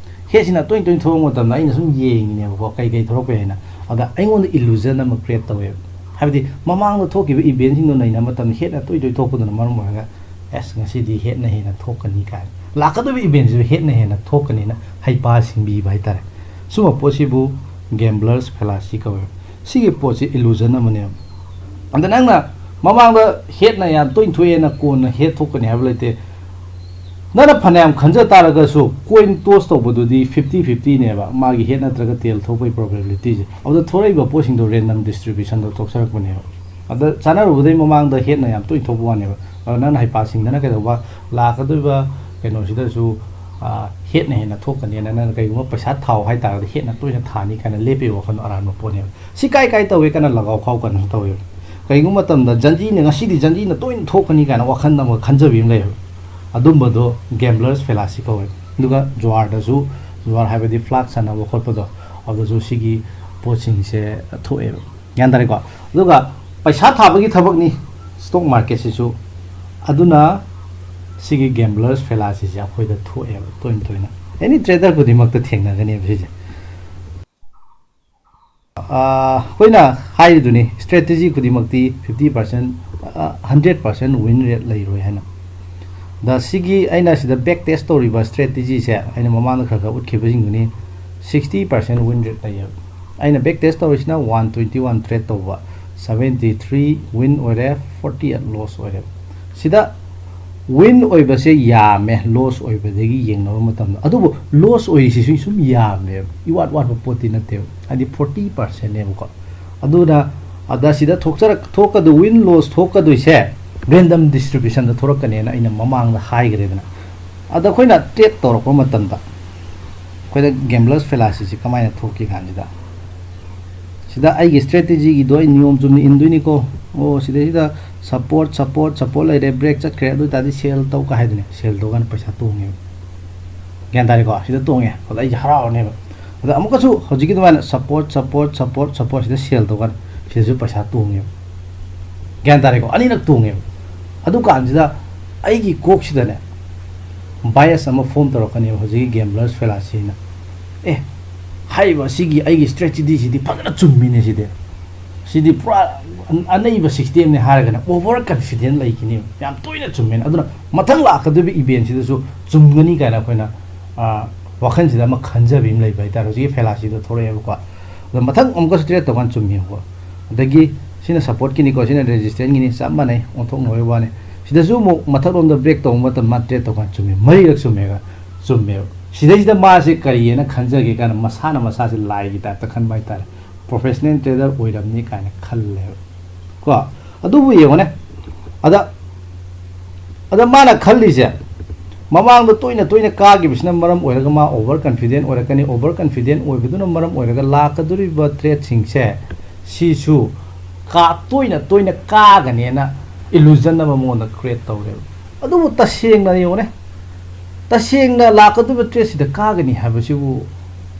ꯍꯦꯠꯁꯤꯅ ꯇꯣꯏ ꯇꯣꯏꯅ ꯊꯣꯔꯛꯄ ꯃꯇꯝꯗ ꯑꯩꯅ ꯁꯨꯝ ꯌꯦꯡꯉꯤꯅꯦꯕꯀꯣ, ꯀꯩ ꯀꯩ ꯊꯣꯔꯛꯄ ꯌꯥꯏꯅ꯫ ꯑꯗ ꯑꯩꯉꯣꯟꯗ ꯏꯂꯨꯖꯟ ꯑꯃ ꯀ꯭ꯔꯤꯌꯦꯠ ꯇꯧꯋꯦꯕ꯫ ꯍꯥꯏꯕꯗꯤ ꯃꯃꯥꯡꯗ ꯊꯣꯛꯈꯤꯕ ꯏꯚꯦꯟꯁꯤꯡꯗꯣ ꯅꯩꯅꯕ ꯃꯇꯝꯗ ꯍꯦꯠꯅ ꯇꯣꯏ ꯇꯣꯏ ꯊꯣꯛꯄꯗꯨꯅ ꯃꯔꯝ ꯑꯣꯏꯔꯒ, ꯑꯦꯁ, ꯉꯁꯤꯗꯤ ꯍꯦꯠꯅ ꯍꯦꯟꯅ ꯊꯣꯛꯀꯅꯤ ꯀꯥꯏꯅ, ꯂꯥꯛꯀꯗꯧꯔꯤꯕ ꯏꯚꯦꯟꯁꯤꯁꯨ ꯍꯦꯠꯅ ꯍꯦꯟꯅ ꯊꯣꯛꯀꯅꯤꯅ ꯍꯩꯄꯥ ꯁꯤꯡꯕꯤꯕ ꯍꯥꯏꯇꯥꯔꯦ꯫ ꯁꯨꯝꯕ ꯄꯣꯠꯁꯤꯕꯨ ꯒꯦꯝꯕ꯭ꯂꯔꯁ ꯐꯦꯂꯥꯁꯤ ꯀꯧꯋꯦꯕ꯫ ꯁꯤꯒꯤ ꯄꯣꯠꯁꯤ ꯏꯂꯨꯖꯟ ꯑꯃꯅꯦꯕ꯫ ꯑꯗ ꯅꯪꯅ ꯃꯃꯥꯡꯗ ꯍꯦꯠꯅ ꯌꯥꯝ ꯇꯣꯏꯅ ꯊꯣꯛꯑꯦꯅ ꯀꯣꯟꯅ ꯍꯦꯠ ꯊꯣꯛꯀꯅꯤ ꯍꯥꯏꯕ ꯂꯩꯇꯦ꯫ ꯅꯪꯅ ꯐꯅꯌꯥꯝ ꯈꯟꯖ ꯇꯥꯔꯒꯁꯨ, ꯀꯣꯏꯟ ꯇꯣꯁ ꯇꯧꯕꯗꯨꯗꯤ ꯐꯤꯐꯇꯤ ꯐꯤꯐꯇꯤꯅꯦꯕ, ꯃꯥꯒꯤ ꯍꯦꯠ ꯅꯠꯇ꯭ꯔꯒ ꯇꯦꯜ ꯊꯣꯛꯄꯒꯤ ꯄ꯭ꯔꯣꯕꯦꯕꯤꯂꯤꯇꯤꯁꯦ꯫ ꯑꯗꯨꯗ ꯊꯣꯔꯛꯏꯕ ꯄꯣꯠꯁꯤꯡꯗꯣ ꯔꯦꯟꯗꯝ ꯗꯤꯁꯇ꯭ꯔꯤꯕ꯭ꯌꯨꯁꯟꯗ ꯊꯣꯛꯆꯔꯛꯄꯅꯦꯕ꯫ ꯑꯗ ꯆꯥꯅꯔꯨꯕꯗꯩ ꯃꯃꯥꯡꯗ ꯍꯦꯠꯅ ꯌꯥꯝ ꯇꯣꯏꯅ ꯊꯣꯛꯄ ꯋꯥꯅꯦꯕ꯫ ꯑꯗꯣ ꯅꯪꯅ ꯍꯩꯄꯥ ꯁꯤꯡꯗꯅ ꯀꯩꯗꯧꯕ, ꯂꯥꯛꯀꯗꯣꯏꯕ ꯀꯩꯅꯣꯁꯤꯗꯁꯨ, ꯑ, ꯍꯦꯠꯅ ꯍꯦꯟꯅ ꯊꯣꯛꯀꯅꯤꯅ, ꯅꯪꯅ ꯀꯩꯒꯨꯝꯕ ꯄꯩꯁꯥ ꯊꯥꯎ ꯍꯥꯏꯇꯥꯔꯒꯗꯤ ꯍꯦꯠꯅ ꯇꯣꯏꯅ ꯊꯥꯅꯤ ꯀꯥꯏꯅ ꯂꯦꯞꯄꯤꯕ ꯋꯥꯈꯜꯗꯣ ꯑꯔꯥꯟꯕ ꯄꯣꯠꯅꯦꯕ꯫ ꯁꯤ ꯀꯥꯏ ꯀꯥꯏ ꯇꯧꯏ ꯀꯥꯏꯅ ꯂꯒꯥꯎ ꯈꯥꯎ ꯀꯥꯏꯅꯁꯨ ꯇꯧꯋꯦꯕ꯫ ꯀꯩꯒꯨꯝꯕ ꯃꯇꯝꯗ ꯖꯟꯖꯤꯅ, ꯉꯁꯤꯗꯤ ꯖꯟꯖꯤꯅ ꯇꯣꯏꯅ ꯊꯣꯛꯀꯅꯤ ꯀꯥꯏꯅ ꯋꯥꯈꯜ ꯑꯃ ꯈꯟꯖꯕꯤ ꯑꯃ ꯂꯩꯌꯦꯕ꯫ ꯑꯗꯨꯝꯕꯗꯣ ꯒꯦꯝꯕ꯭ꯂꯔꯁ ꯐꯦꯂꯥꯁꯤ ꯀꯧꯋꯦ꯫ ꯑꯗꯨꯒ ꯖꯨꯋꯥꯔꯗꯁꯨ, ꯖꯨꯋꯥꯔ ꯍꯥꯏꯕꯗꯤ ꯐ꯭ꯂꯥꯛꯁ ꯁꯥꯟꯅꯕ ꯈꯣꯠꯄꯗꯣ, ꯑꯗꯨꯗꯁꯨ ꯁꯤꯒꯤ ꯄꯣꯠꯁꯤꯡꯁꯦ ꯊꯣꯛꯑꯦꯕ꯫ ꯒ꯭ꯌꯥꯟ ꯇꯥꯔꯦꯀꯣ? ꯑꯗꯨꯒ ꯄꯩꯁꯥ ꯊꯥꯕꯒꯤ ꯊꯕꯛꯅꯤ ꯁ꯭ꯇꯣꯛ ꯃꯥꯔꯀꯦꯠꯁꯤꯁꯨ꯫ ꯑꯗꯨꯅ ꯁꯤꯒꯤ ꯒꯦꯝꯕ꯭ꯂꯔꯁ ꯐꯦꯂꯥꯁꯤꯁꯦ ꯑꯩꯈꯣꯏꯗ ꯊꯣꯛꯑꯦꯕ ꯇꯣꯏꯅ ꯇꯣꯏꯅ꯫ ꯑꯦꯅꯤ ꯇ꯭ꯔꯦꯗꯔ ꯈꯨꯗꯤꯡꯃꯛꯇ ꯊꯦꯡꯅꯒꯅꯦꯕ ꯁꯤꯁꯦ꯫ ꯑꯥ, ꯑꯩꯈꯣꯏꯅ ꯍꯥꯏꯔꯤꯗꯨꯅꯤ, ꯁ꯭ꯇ꯭ꯔꯦꯇꯦꯖꯤ ꯈꯨꯗꯤꯡꯃꯛꯇꯤ ꯐꯤꯐꯇꯤ ꯄꯥꯔꯁꯦꯟ, ꯑꯥ, ꯍꯟꯗ꯭ꯔꯦꯠ ꯄꯥꯔꯁꯦꯟ ꯋꯤꯟ ꯔꯦꯠ ꯂꯩꯔꯣꯏ ꯍꯥꯏꯅ꯫ ꯑꯗ ꯁꯤꯒꯤ ꯑꯩꯅ ꯁꯤꯗ ꯕꯦꯛ ꯇꯦꯁ ꯇꯧꯔꯤꯕ ꯁ꯭ꯇ꯭ꯔꯦꯇꯦꯖꯤꯁꯦ, ꯑꯩꯅ ꯃꯃꯥꯡꯗ ꯈꯔ ꯈꯔ ꯎꯠꯈꯤꯕꯁꯤꯡꯗꯨꯅꯤ, ꯁꯤꯛꯁꯇꯤ ꯄꯥꯔꯁꯦꯟ ꯋꯤꯟ ꯔꯦꯠ ꯂꯩꯌꯦꯕ꯫ ꯑꯩꯅ ꯕꯦꯛ ꯇꯦꯁ ꯇꯧꯔꯤꯁꯤꯅ ꯋꯥꯟ ꯇ꯭ꯋꯦꯟꯇꯤ ꯋꯥꯟ ꯇ꯭ꯔꯦꯠ ꯇꯧꯕ, ꯁꯕꯦꯟꯇꯤ ꯊ꯭ꯔꯤ ꯋꯤꯟ ꯑꯣꯏꯔꯦ, ꯐꯣꯔꯇꯤ ꯑꯩꯠ ꯂꯣꯁ ꯑꯣꯏꯔꯦ꯫ ꯁꯤꯗ ꯋꯤꯟ ꯑꯣꯏꯕꯁꯦ ꯌꯥꯝꯃꯦ ꯂꯣꯁ ꯑꯣꯏꯕꯗꯒꯤ ꯌꯦꯡꯅꯕ ꯃꯇꯝꯗ, ꯑꯗꯨꯕꯨ ꯂꯣꯁ ꯑꯣꯏꯔꯤꯁꯤꯁꯨ ꯁꯨꯝ ꯌꯥꯝꯃꯦꯕ, ꯏꯋꯥꯠ ꯋꯥꯠꯄ ꯄꯣꯠꯇꯤ ꯅꯠꯇꯦꯕ, ꯍꯥꯏꯗꯤ ꯐꯣꯔꯇꯤ ꯄꯥꯔꯁꯦꯟꯅꯦꯕꯀꯣ꯫ ꯑꯗꯨꯅ ꯑꯗ ꯁꯤꯗ ꯊꯣꯛꯆꯔꯛ-, ꯊꯣꯛꯀꯗꯣꯏ, ꯋꯤꯟ ꯂꯣꯁ ꯊꯣꯛꯀꯗꯣꯏꯁꯦ ꯔꯦꯟꯗꯝ ꯗꯤꯁꯇ꯭ꯔꯤꯕ꯭ꯌꯨꯁꯟꯗ ꯊꯣꯛꯂꯛꯀꯅꯦꯅ ꯑꯩꯅ ꯃꯃꯥꯡꯗ ꯍꯥꯏꯈ꯭ꯔꯦꯗꯅ꯫ ꯑꯗ ꯑꯩꯈꯣꯏꯅ ꯇ꯭ꯔꯦꯠ ꯇꯧꯔꯛꯄ ꯃꯇꯝꯗ ꯑꯩꯈꯣꯏꯗ ꯒꯦꯝꯕ꯭ꯂꯔꯁ ꯐꯦꯂꯥꯁꯤꯁꯤ ꯀꯃꯥꯏꯅ ꯊꯣꯛꯀꯦ ꯀꯥꯟꯁꯤꯗ, ꯁꯤꯗ ꯑꯩꯒꯤ ꯁ꯭ꯇ꯭ꯔꯦꯇꯦꯖꯤꯒꯤꯗꯣ ꯑꯩ ꯅꯤꯌꯣꯝ ꯆꯨꯝꯅ ꯏꯟꯗꯣꯏꯅꯤꯀꯣ꯫ ꯑꯣ, ꯁꯤꯗꯩꯁꯤꯗ ꯁꯞꯄꯣꯔꯠ, ꯁꯞꯄꯣꯔꯠ, ꯁꯞꯄꯣꯔꯠ ꯂꯩꯔꯦ, ꯕ꯭ꯔꯦꯛ ꯆꯠꯈ꯭ꯔꯦ, ꯑꯗꯨ ꯑꯣꯏ ꯇꯥꯔꯗꯤ ꯁꯦꯜ ꯇꯧ ꯀꯥꯏ ꯍꯥꯏꯗꯨꯅꯦ꯫ ꯁꯦꯜ ꯇꯧꯀꯥꯟꯗ ꯄꯩꯁꯥ ꯇꯣꯡꯉꯦꯕ꯫ ꯒ꯭ꯌꯥꯟ ꯇꯥꯔꯦꯀꯣ? ꯁꯤꯗ ꯇꯣꯡꯉꯦ꯫ ꯑꯗ ꯑꯩꯁꯦ ꯍꯔꯥꯎꯔꯅꯦꯕ꯫ ꯑꯗ ꯑꯃꯨꯛꯀꯁꯨ ꯍꯧꯖꯤꯛꯀꯤ ꯑꯗꯨꯃꯥꯏꯅ ꯁꯞꯄꯣꯔꯠ, ꯁꯞꯄꯣꯔꯠ, ꯁꯞꯄꯣꯔꯠ, ꯁꯤꯗ ꯁꯦꯜ ꯇꯧꯀꯥꯟꯗ ꯁꯤꯗꯁꯨ ꯄꯩꯁꯥ ꯇꯣꯡꯉꯦꯕ꯫ ꯒ꯭ꯌꯥꯟ ꯇꯥꯔꯦꯀꯣ? ꯑꯅꯤꯔꯛ ꯇꯣꯡꯉꯦꯕ꯫ ꯑꯗꯨꯀꯥꯟꯁꯤꯗ ꯑꯩꯒꯤ ꯀꯣꯛꯁꯤꯗꯅꯦ, ꯕꯥꯏꯑꯁ ꯑꯃ ꯐꯣꯝ ꯇꯧꯔꯛꯀꯅꯦꯕ ꯍꯧꯖꯤꯛꯀꯤ ꯒꯦꯝꯕ꯭ꯂꯔꯁ ꯐꯦꯂꯥꯁꯤꯅ꯫ ꯑꯦ, ꯍꯥꯏꯔꯤꯕ ꯑꯁꯤꯒꯤ ꯑꯩꯒꯤ ꯁ꯭ꯇ꯭ꯔꯦꯇꯦꯖꯤꯁꯤꯗꯤ ꯐꯖꯅ ꯆꯨꯝꯃꯤꯅꯦ ꯁꯤꯗꯤ꯫ ꯁꯤꯗꯤ ꯄꯨꯔꯥ ꯑꯅꯩꯕ ꯁꯤꯁꯇꯦꯝꯅꯦ ꯍꯥꯏꯔꯒꯅ ꯑꯣꯚꯔ ꯀꯟꯐꯤꯗꯦꯟ ꯂꯩꯈꯤꯅꯦꯕ꯫ ꯌꯥꯝ ꯇꯣꯏꯅ ꯆꯨꯝꯃꯦꯅ꯫ ꯑꯗꯨꯅ ꯃꯊꯪ ꯂꯥꯛꯀꯗꯧꯔꯤꯕ ꯏꯚꯦꯟꯁꯤꯗꯁꯨ ꯆꯨꯝꯒꯅꯤ ꯀꯥꯏꯅ ꯑꯩꯈꯣꯏꯅ, ꯑꯥ, ꯋꯥꯈꯜꯁꯤꯗ ꯑꯃ ꯈꯟꯖꯕꯤ ꯑꯃ ꯂꯩꯕ ꯍꯥꯏꯇꯥꯔꯦ꯫ ꯍꯧꯖꯤꯛꯀꯤ ꯐꯦꯂꯥꯁꯤꯗꯣ ꯊꯣꯛꯂꯛꯑꯦꯕꯀꯣ꯫ ꯑꯗꯣ ꯃꯊꯪ ꯑꯃꯨꯛꯀꯁꯨ ꯇ꯭ꯔꯦꯠ ꯇꯧꯀꯥꯟꯗ ꯆꯨꯝꯃꯦꯕꯀꯣ꯫ ꯑꯗꯒꯤ ꯁꯤꯅ ꯁꯞꯄꯣꯔꯠꯀꯤꯅꯤꯀꯣ, ꯁꯤꯅ ꯔꯦꯖꯤꯁꯇꯦꯟꯁꯀꯤꯅꯤ, ꯆꯞ ꯃꯥꯟꯅꯩ, ꯑꯣꯟꯊꯣꯛꯅꯕꯒꯤ ꯋꯥꯅꯤ꯫ ꯁꯤꯗꯁꯨ ꯑꯃꯨꯛ ꯃꯊꯛꯂꯣꯝꯗ ꯕ꯭ꯔꯦꯛ ꯇꯧꯕ ꯃꯇꯝꯗ ꯃꯥ ꯇ꯭ꯔꯦꯠ ꯇꯧꯀꯥꯟꯗ ꯆꯨꯝꯃꯦ, ꯃꯔꯤꯔꯛ ꯆꯨꯝꯃꯦꯒ, ꯆꯨꯝꯃꯦꯕ꯫ ꯁꯤꯗꯩꯁꯤꯗ ꯃꯥꯁꯦ ꯀꯔꯤꯅ ꯈꯟꯖꯒꯦ ꯀꯥꯏꯅ ꯃꯁꯥꯅ ꯃꯁꯥꯁꯦ ꯂꯥꯏꯒꯤ ꯇꯥꯏꯞꯇ ꯈꯟꯕ ꯍꯥꯏꯇꯥꯔꯦ꯫ ꯄ꯭ꯔꯣꯐꯦꯁꯅꯦꯜ ꯇ꯭ꯔꯦꯗꯔ ꯑꯣꯏꯔꯝꯅꯤ ꯀꯥꯏꯅ ꯈꯜꯂꯦꯕ ꯀꯣ꯫ ꯑꯗꯨꯕꯨ ꯌꯦꯡꯉꯨꯅꯦ, ꯑꯗ, ꯑꯗ ꯃꯥꯅ ꯈꯜꯂꯤꯁꯦ, ꯃꯃꯥꯡꯗ ꯇꯣꯏꯅ ꯇꯣꯏꯅ ꯀꯥꯈꯤꯕꯁꯤꯅ ꯃꯔꯝ ꯑꯣꯏꯔꯒ ꯃꯥ ꯑꯣꯚꯔ ꯀꯟꯐꯤꯗꯦꯟ ꯑꯣꯏꯔꯛꯀꯅꯤ꯫ ꯑꯣꯚꯔ ꯀꯟꯐꯤꯗꯦꯟ ꯑꯣꯏꯕꯗꯨꯅ ꯃꯔꯝ ꯑꯣꯏꯔꯒ ꯂꯥꯛꯀꯗꯧꯔꯤꯕ ꯇ꯭ꯔꯦꯠꯁꯤꯡꯁꯦ ꯁꯤꯁꯨ ꯀꯥ-, ꯇꯣꯏꯅ ꯇꯣꯏꯅ ꯀꯥꯒꯅꯦꯅ ꯏꯂꯨꯖꯟ ꯑꯃ ꯃꯉꯣꯟꯗ ꯀ꯭ꯔꯤꯌꯦꯠ ꯇꯧꯔꯦꯕ꯫ ꯑꯗꯨꯕꯨ ꯇꯁꯦꯡꯅ ꯌꯦꯡꯉꯨꯅꯦ, ꯇꯁꯦꯡꯅ ꯂꯥꯛꯀꯗꯧꯔꯤꯕ ꯇ꯭ꯔꯦꯠꯁꯤꯗ ꯀꯥꯒꯅꯤ ꯍꯥꯏꯕꯁꯤꯕꯨ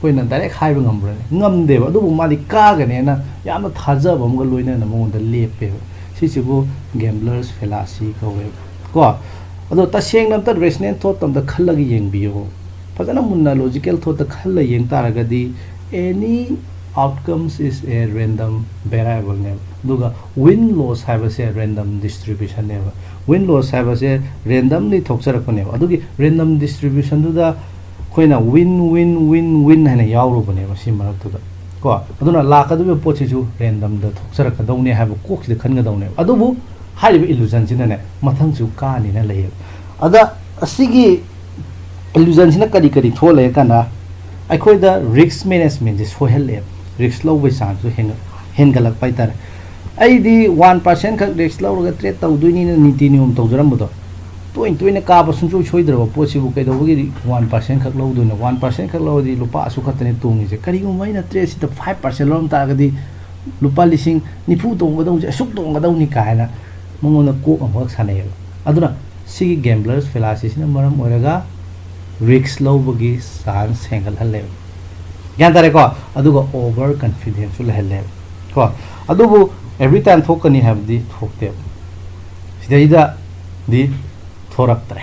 ꯑꯩꯈꯣꯏꯅ ꯗꯥꯏꯔꯦꯛ ꯍꯥꯏꯕ ꯉꯝꯕ꯭ꯔꯅꯦ? ꯉꯝꯗꯦꯕ꯫ ꯑꯗꯨꯕꯨ ꯃꯥꯗꯤ ꯀꯥꯒꯅꯦꯅ ꯌꯥꯝꯅ ꯊꯥꯖꯕ ꯑꯃꯒ ꯂꯣꯏꯅꯅ ꯃꯉꯣꯟꯗ ꯂꯦꯞꯄꯦꯕ꯫ ꯁꯤꯁꯤꯕꯨ ꯒꯦꯝꯕ꯭ꯂꯔꯁ ꯐꯦꯂꯥꯁꯤ ꯀꯧꯋꯦꯕ ꯀꯣ꯫ ꯑꯗꯣ ꯇꯁꯦꯡꯅ ꯑꯝꯇ ꯔꯦꯁꯅꯦꯜ ꯊꯣꯠ ꯑꯝꯇ ꯈꯜꯂꯒ ꯌꯦꯡꯕꯤꯌꯨ꯫ ꯐꯖꯅ ꯃꯨꯟꯅ ꯂꯣꯖꯤꯀꯦꯜ ꯊꯣꯠꯇ ꯈꯜꯂ ꯌꯦꯡ ꯇꯥꯔꯒꯗꯤ, any outcomes is a random variable ꯅꯦꯕ꯫ ꯑꯗꯨꯒ ꯋꯤꯟ ꯂꯣꯁ ꯍꯥꯏꯕꯁꯦ ꯔꯦꯟꯗꯝ ꯗꯤꯁꯇ꯭ꯔꯤꯕ꯭ꯌꯨꯁꯟꯅꯦꯕ꯫ ꯋꯤꯟ ꯂꯣꯁ ꯍꯥꯏꯕꯁꯦ ꯔꯦꯟꯗꯝꯂꯤ ꯊꯣꯛꯆꯔꯛꯄꯅꯦꯕ꯫ ꯑꯗꯨꯒꯤ ꯔꯦꯟꯗꯝ ꯗꯤꯁꯇ꯭ꯔꯤꯕ꯭ꯌꯨꯁꯟꯗꯨꯗ ꯑꯩꯈꯣꯏꯅ ꯋꯤꯟ, ꯋꯤꯟ, ꯋꯤꯟ, ꯋꯤꯟ ꯍꯥꯏꯅ ꯌꯥꯎꯔꯨꯕꯅꯦꯕ ꯁꯤ ꯃꯔꯛꯇꯨꯗ ꯀꯣ꯫ ꯑꯗꯨꯅ ꯂꯥꯛꯀꯗꯧꯔꯤꯕ ꯄꯣꯠꯁꯤꯁꯨ ꯔꯦꯟꯗꯝꯗ ꯊꯣꯛꯆꯔꯛꯀꯗꯧꯅꯦ ꯍꯥꯏꯕ ꯀꯣꯛꯁꯤꯗ ꯈꯟꯒꯗꯧꯅꯦꯕ꯫ ꯑꯗꯨꯕꯨ ꯍꯥꯏꯔꯤꯕ ꯏꯂꯨꯖꯟꯁꯤꯅꯅꯦ ꯃꯊꯪꯁꯨ ꯀꯥꯅꯤꯅ ꯂꯩꯌꯦꯕ꯫ ꯑꯗ ꯑꯁꯤꯒꯤ ꯏꯂꯨꯖꯟꯁꯤꯅ ꯀꯔꯤ ꯀꯔꯤ ꯊꯣꯛꯍꯜꯂꯦ ꯍꯥꯏ ꯀꯥꯟꯗ, ꯑꯩꯈꯣꯏꯗ ꯔꯤꯁ꯭ꯛ ꯃꯦꯅꯦꯖꯃꯦꯟꯁꯦ ꯁꯣꯏꯍꯜꯂꯦꯕ꯫ ꯔꯤꯁ꯭ꯛ ꯂꯧꯕꯒꯤ ꯆꯥꯡꯁꯨ ꯍꯦꯟꯒꯠ-, ꯍꯦꯟꯒꯠꯂꯛꯄ ꯍꯥꯏꯇꯥꯔꯦ꯫ ꯑꯩꯗꯤ ꯋꯥꯟ ꯄꯥꯔꯁꯦꯟ ꯈꯛ ꯔꯤꯛꯁ ꯂꯧꯔꯒ ꯇ꯭ꯔꯦꯠ ꯇꯧꯗꯣꯏꯅꯤꯅ ꯅꯤꯇꯤ ꯅꯤꯌꯣꯝ ꯇꯧꯖꯔꯝꯕꯗꯣ, ꯇꯣꯏꯅ ꯇꯣꯏꯅ ꯀꯥꯕ ꯁꯨꯡꯁꯣꯏ ꯁꯣꯏꯗ꯭ꯔꯕ ꯄꯣꯠꯁꯤꯕꯨ ꯀꯩꯗꯧꯕꯒꯤ ꯋꯥꯟ ꯄꯥꯔꯁꯦꯟ ꯈꯛ ꯂꯧꯗꯣꯏꯅꯣ? ꯋꯥꯟ ꯄꯥꯔꯁꯦꯟ ꯈꯛ ꯂꯧꯔꯗꯤ ꯂꯨꯄꯥ ꯑꯁꯨꯛ ꯈꯛꯇꯅꯤ ꯇꯣꯡꯉꯤꯁꯦ꯫ ꯀꯔꯤꯒꯨꯝꯕ ꯑꯩꯅ ꯇ꯭ꯔꯦꯠꯁꯤꯗ ꯐꯥꯏꯚ ꯄꯥꯔꯁꯦꯟ ꯂꯧꯔꯝ ꯇꯥꯔꯒꯗꯤ ꯂꯨꯄꯥ ꯂꯤꯁꯤꯡ ꯅꯤꯐꯨ ꯇꯣꯡꯒꯗꯧꯁꯦ ꯑꯁꯨꯛ ꯇꯣꯡꯒꯗꯧꯅꯤ ꯀꯥꯏꯅ ꯃꯉꯣꯟꯗ ꯀꯣꯛ ꯑꯃꯈꯛ ꯁꯥꯟꯅꯩꯌꯦꯕ꯫ ꯑꯗꯨꯅ ꯁꯤꯒꯤ ꯒꯦꯝꯕ꯭ꯂꯔꯁ ꯐꯦꯂꯥꯁꯤꯁꯤꯅ ꯃꯔꯝ ꯑꯣꯏꯔꯒ ꯔꯤꯛꯁ ꯂꯧꯕꯒꯤ ꯆꯥꯟꯁ ꯍꯦꯟꯒꯠꯍꯜꯂꯦꯕ꯫ ꯒ꯭ꯌꯥꯟ ꯇꯥꯔꯦꯀꯣ? ꯑꯗꯨꯒ ꯑꯣꯚꯔ ꯀꯟꯐꯤꯗꯦꯟꯁꯁꯨ ꯂꯩꯍꯜꯂꯦꯕ ꯀꯣ꯫ ꯑꯗꯨꯕꯨ ꯑꯦꯚ꯭ꯔꯤ ꯇꯥꯏꯝ ꯊꯣꯛꯀꯅꯤ ꯍꯥꯏꯕꯗꯤ ꯊꯣꯛꯇꯦꯕ꯫ ꯁꯤꯗꯩꯗꯗꯤ ꯊꯣꯔꯛꯇ꯭ꯔꯦ,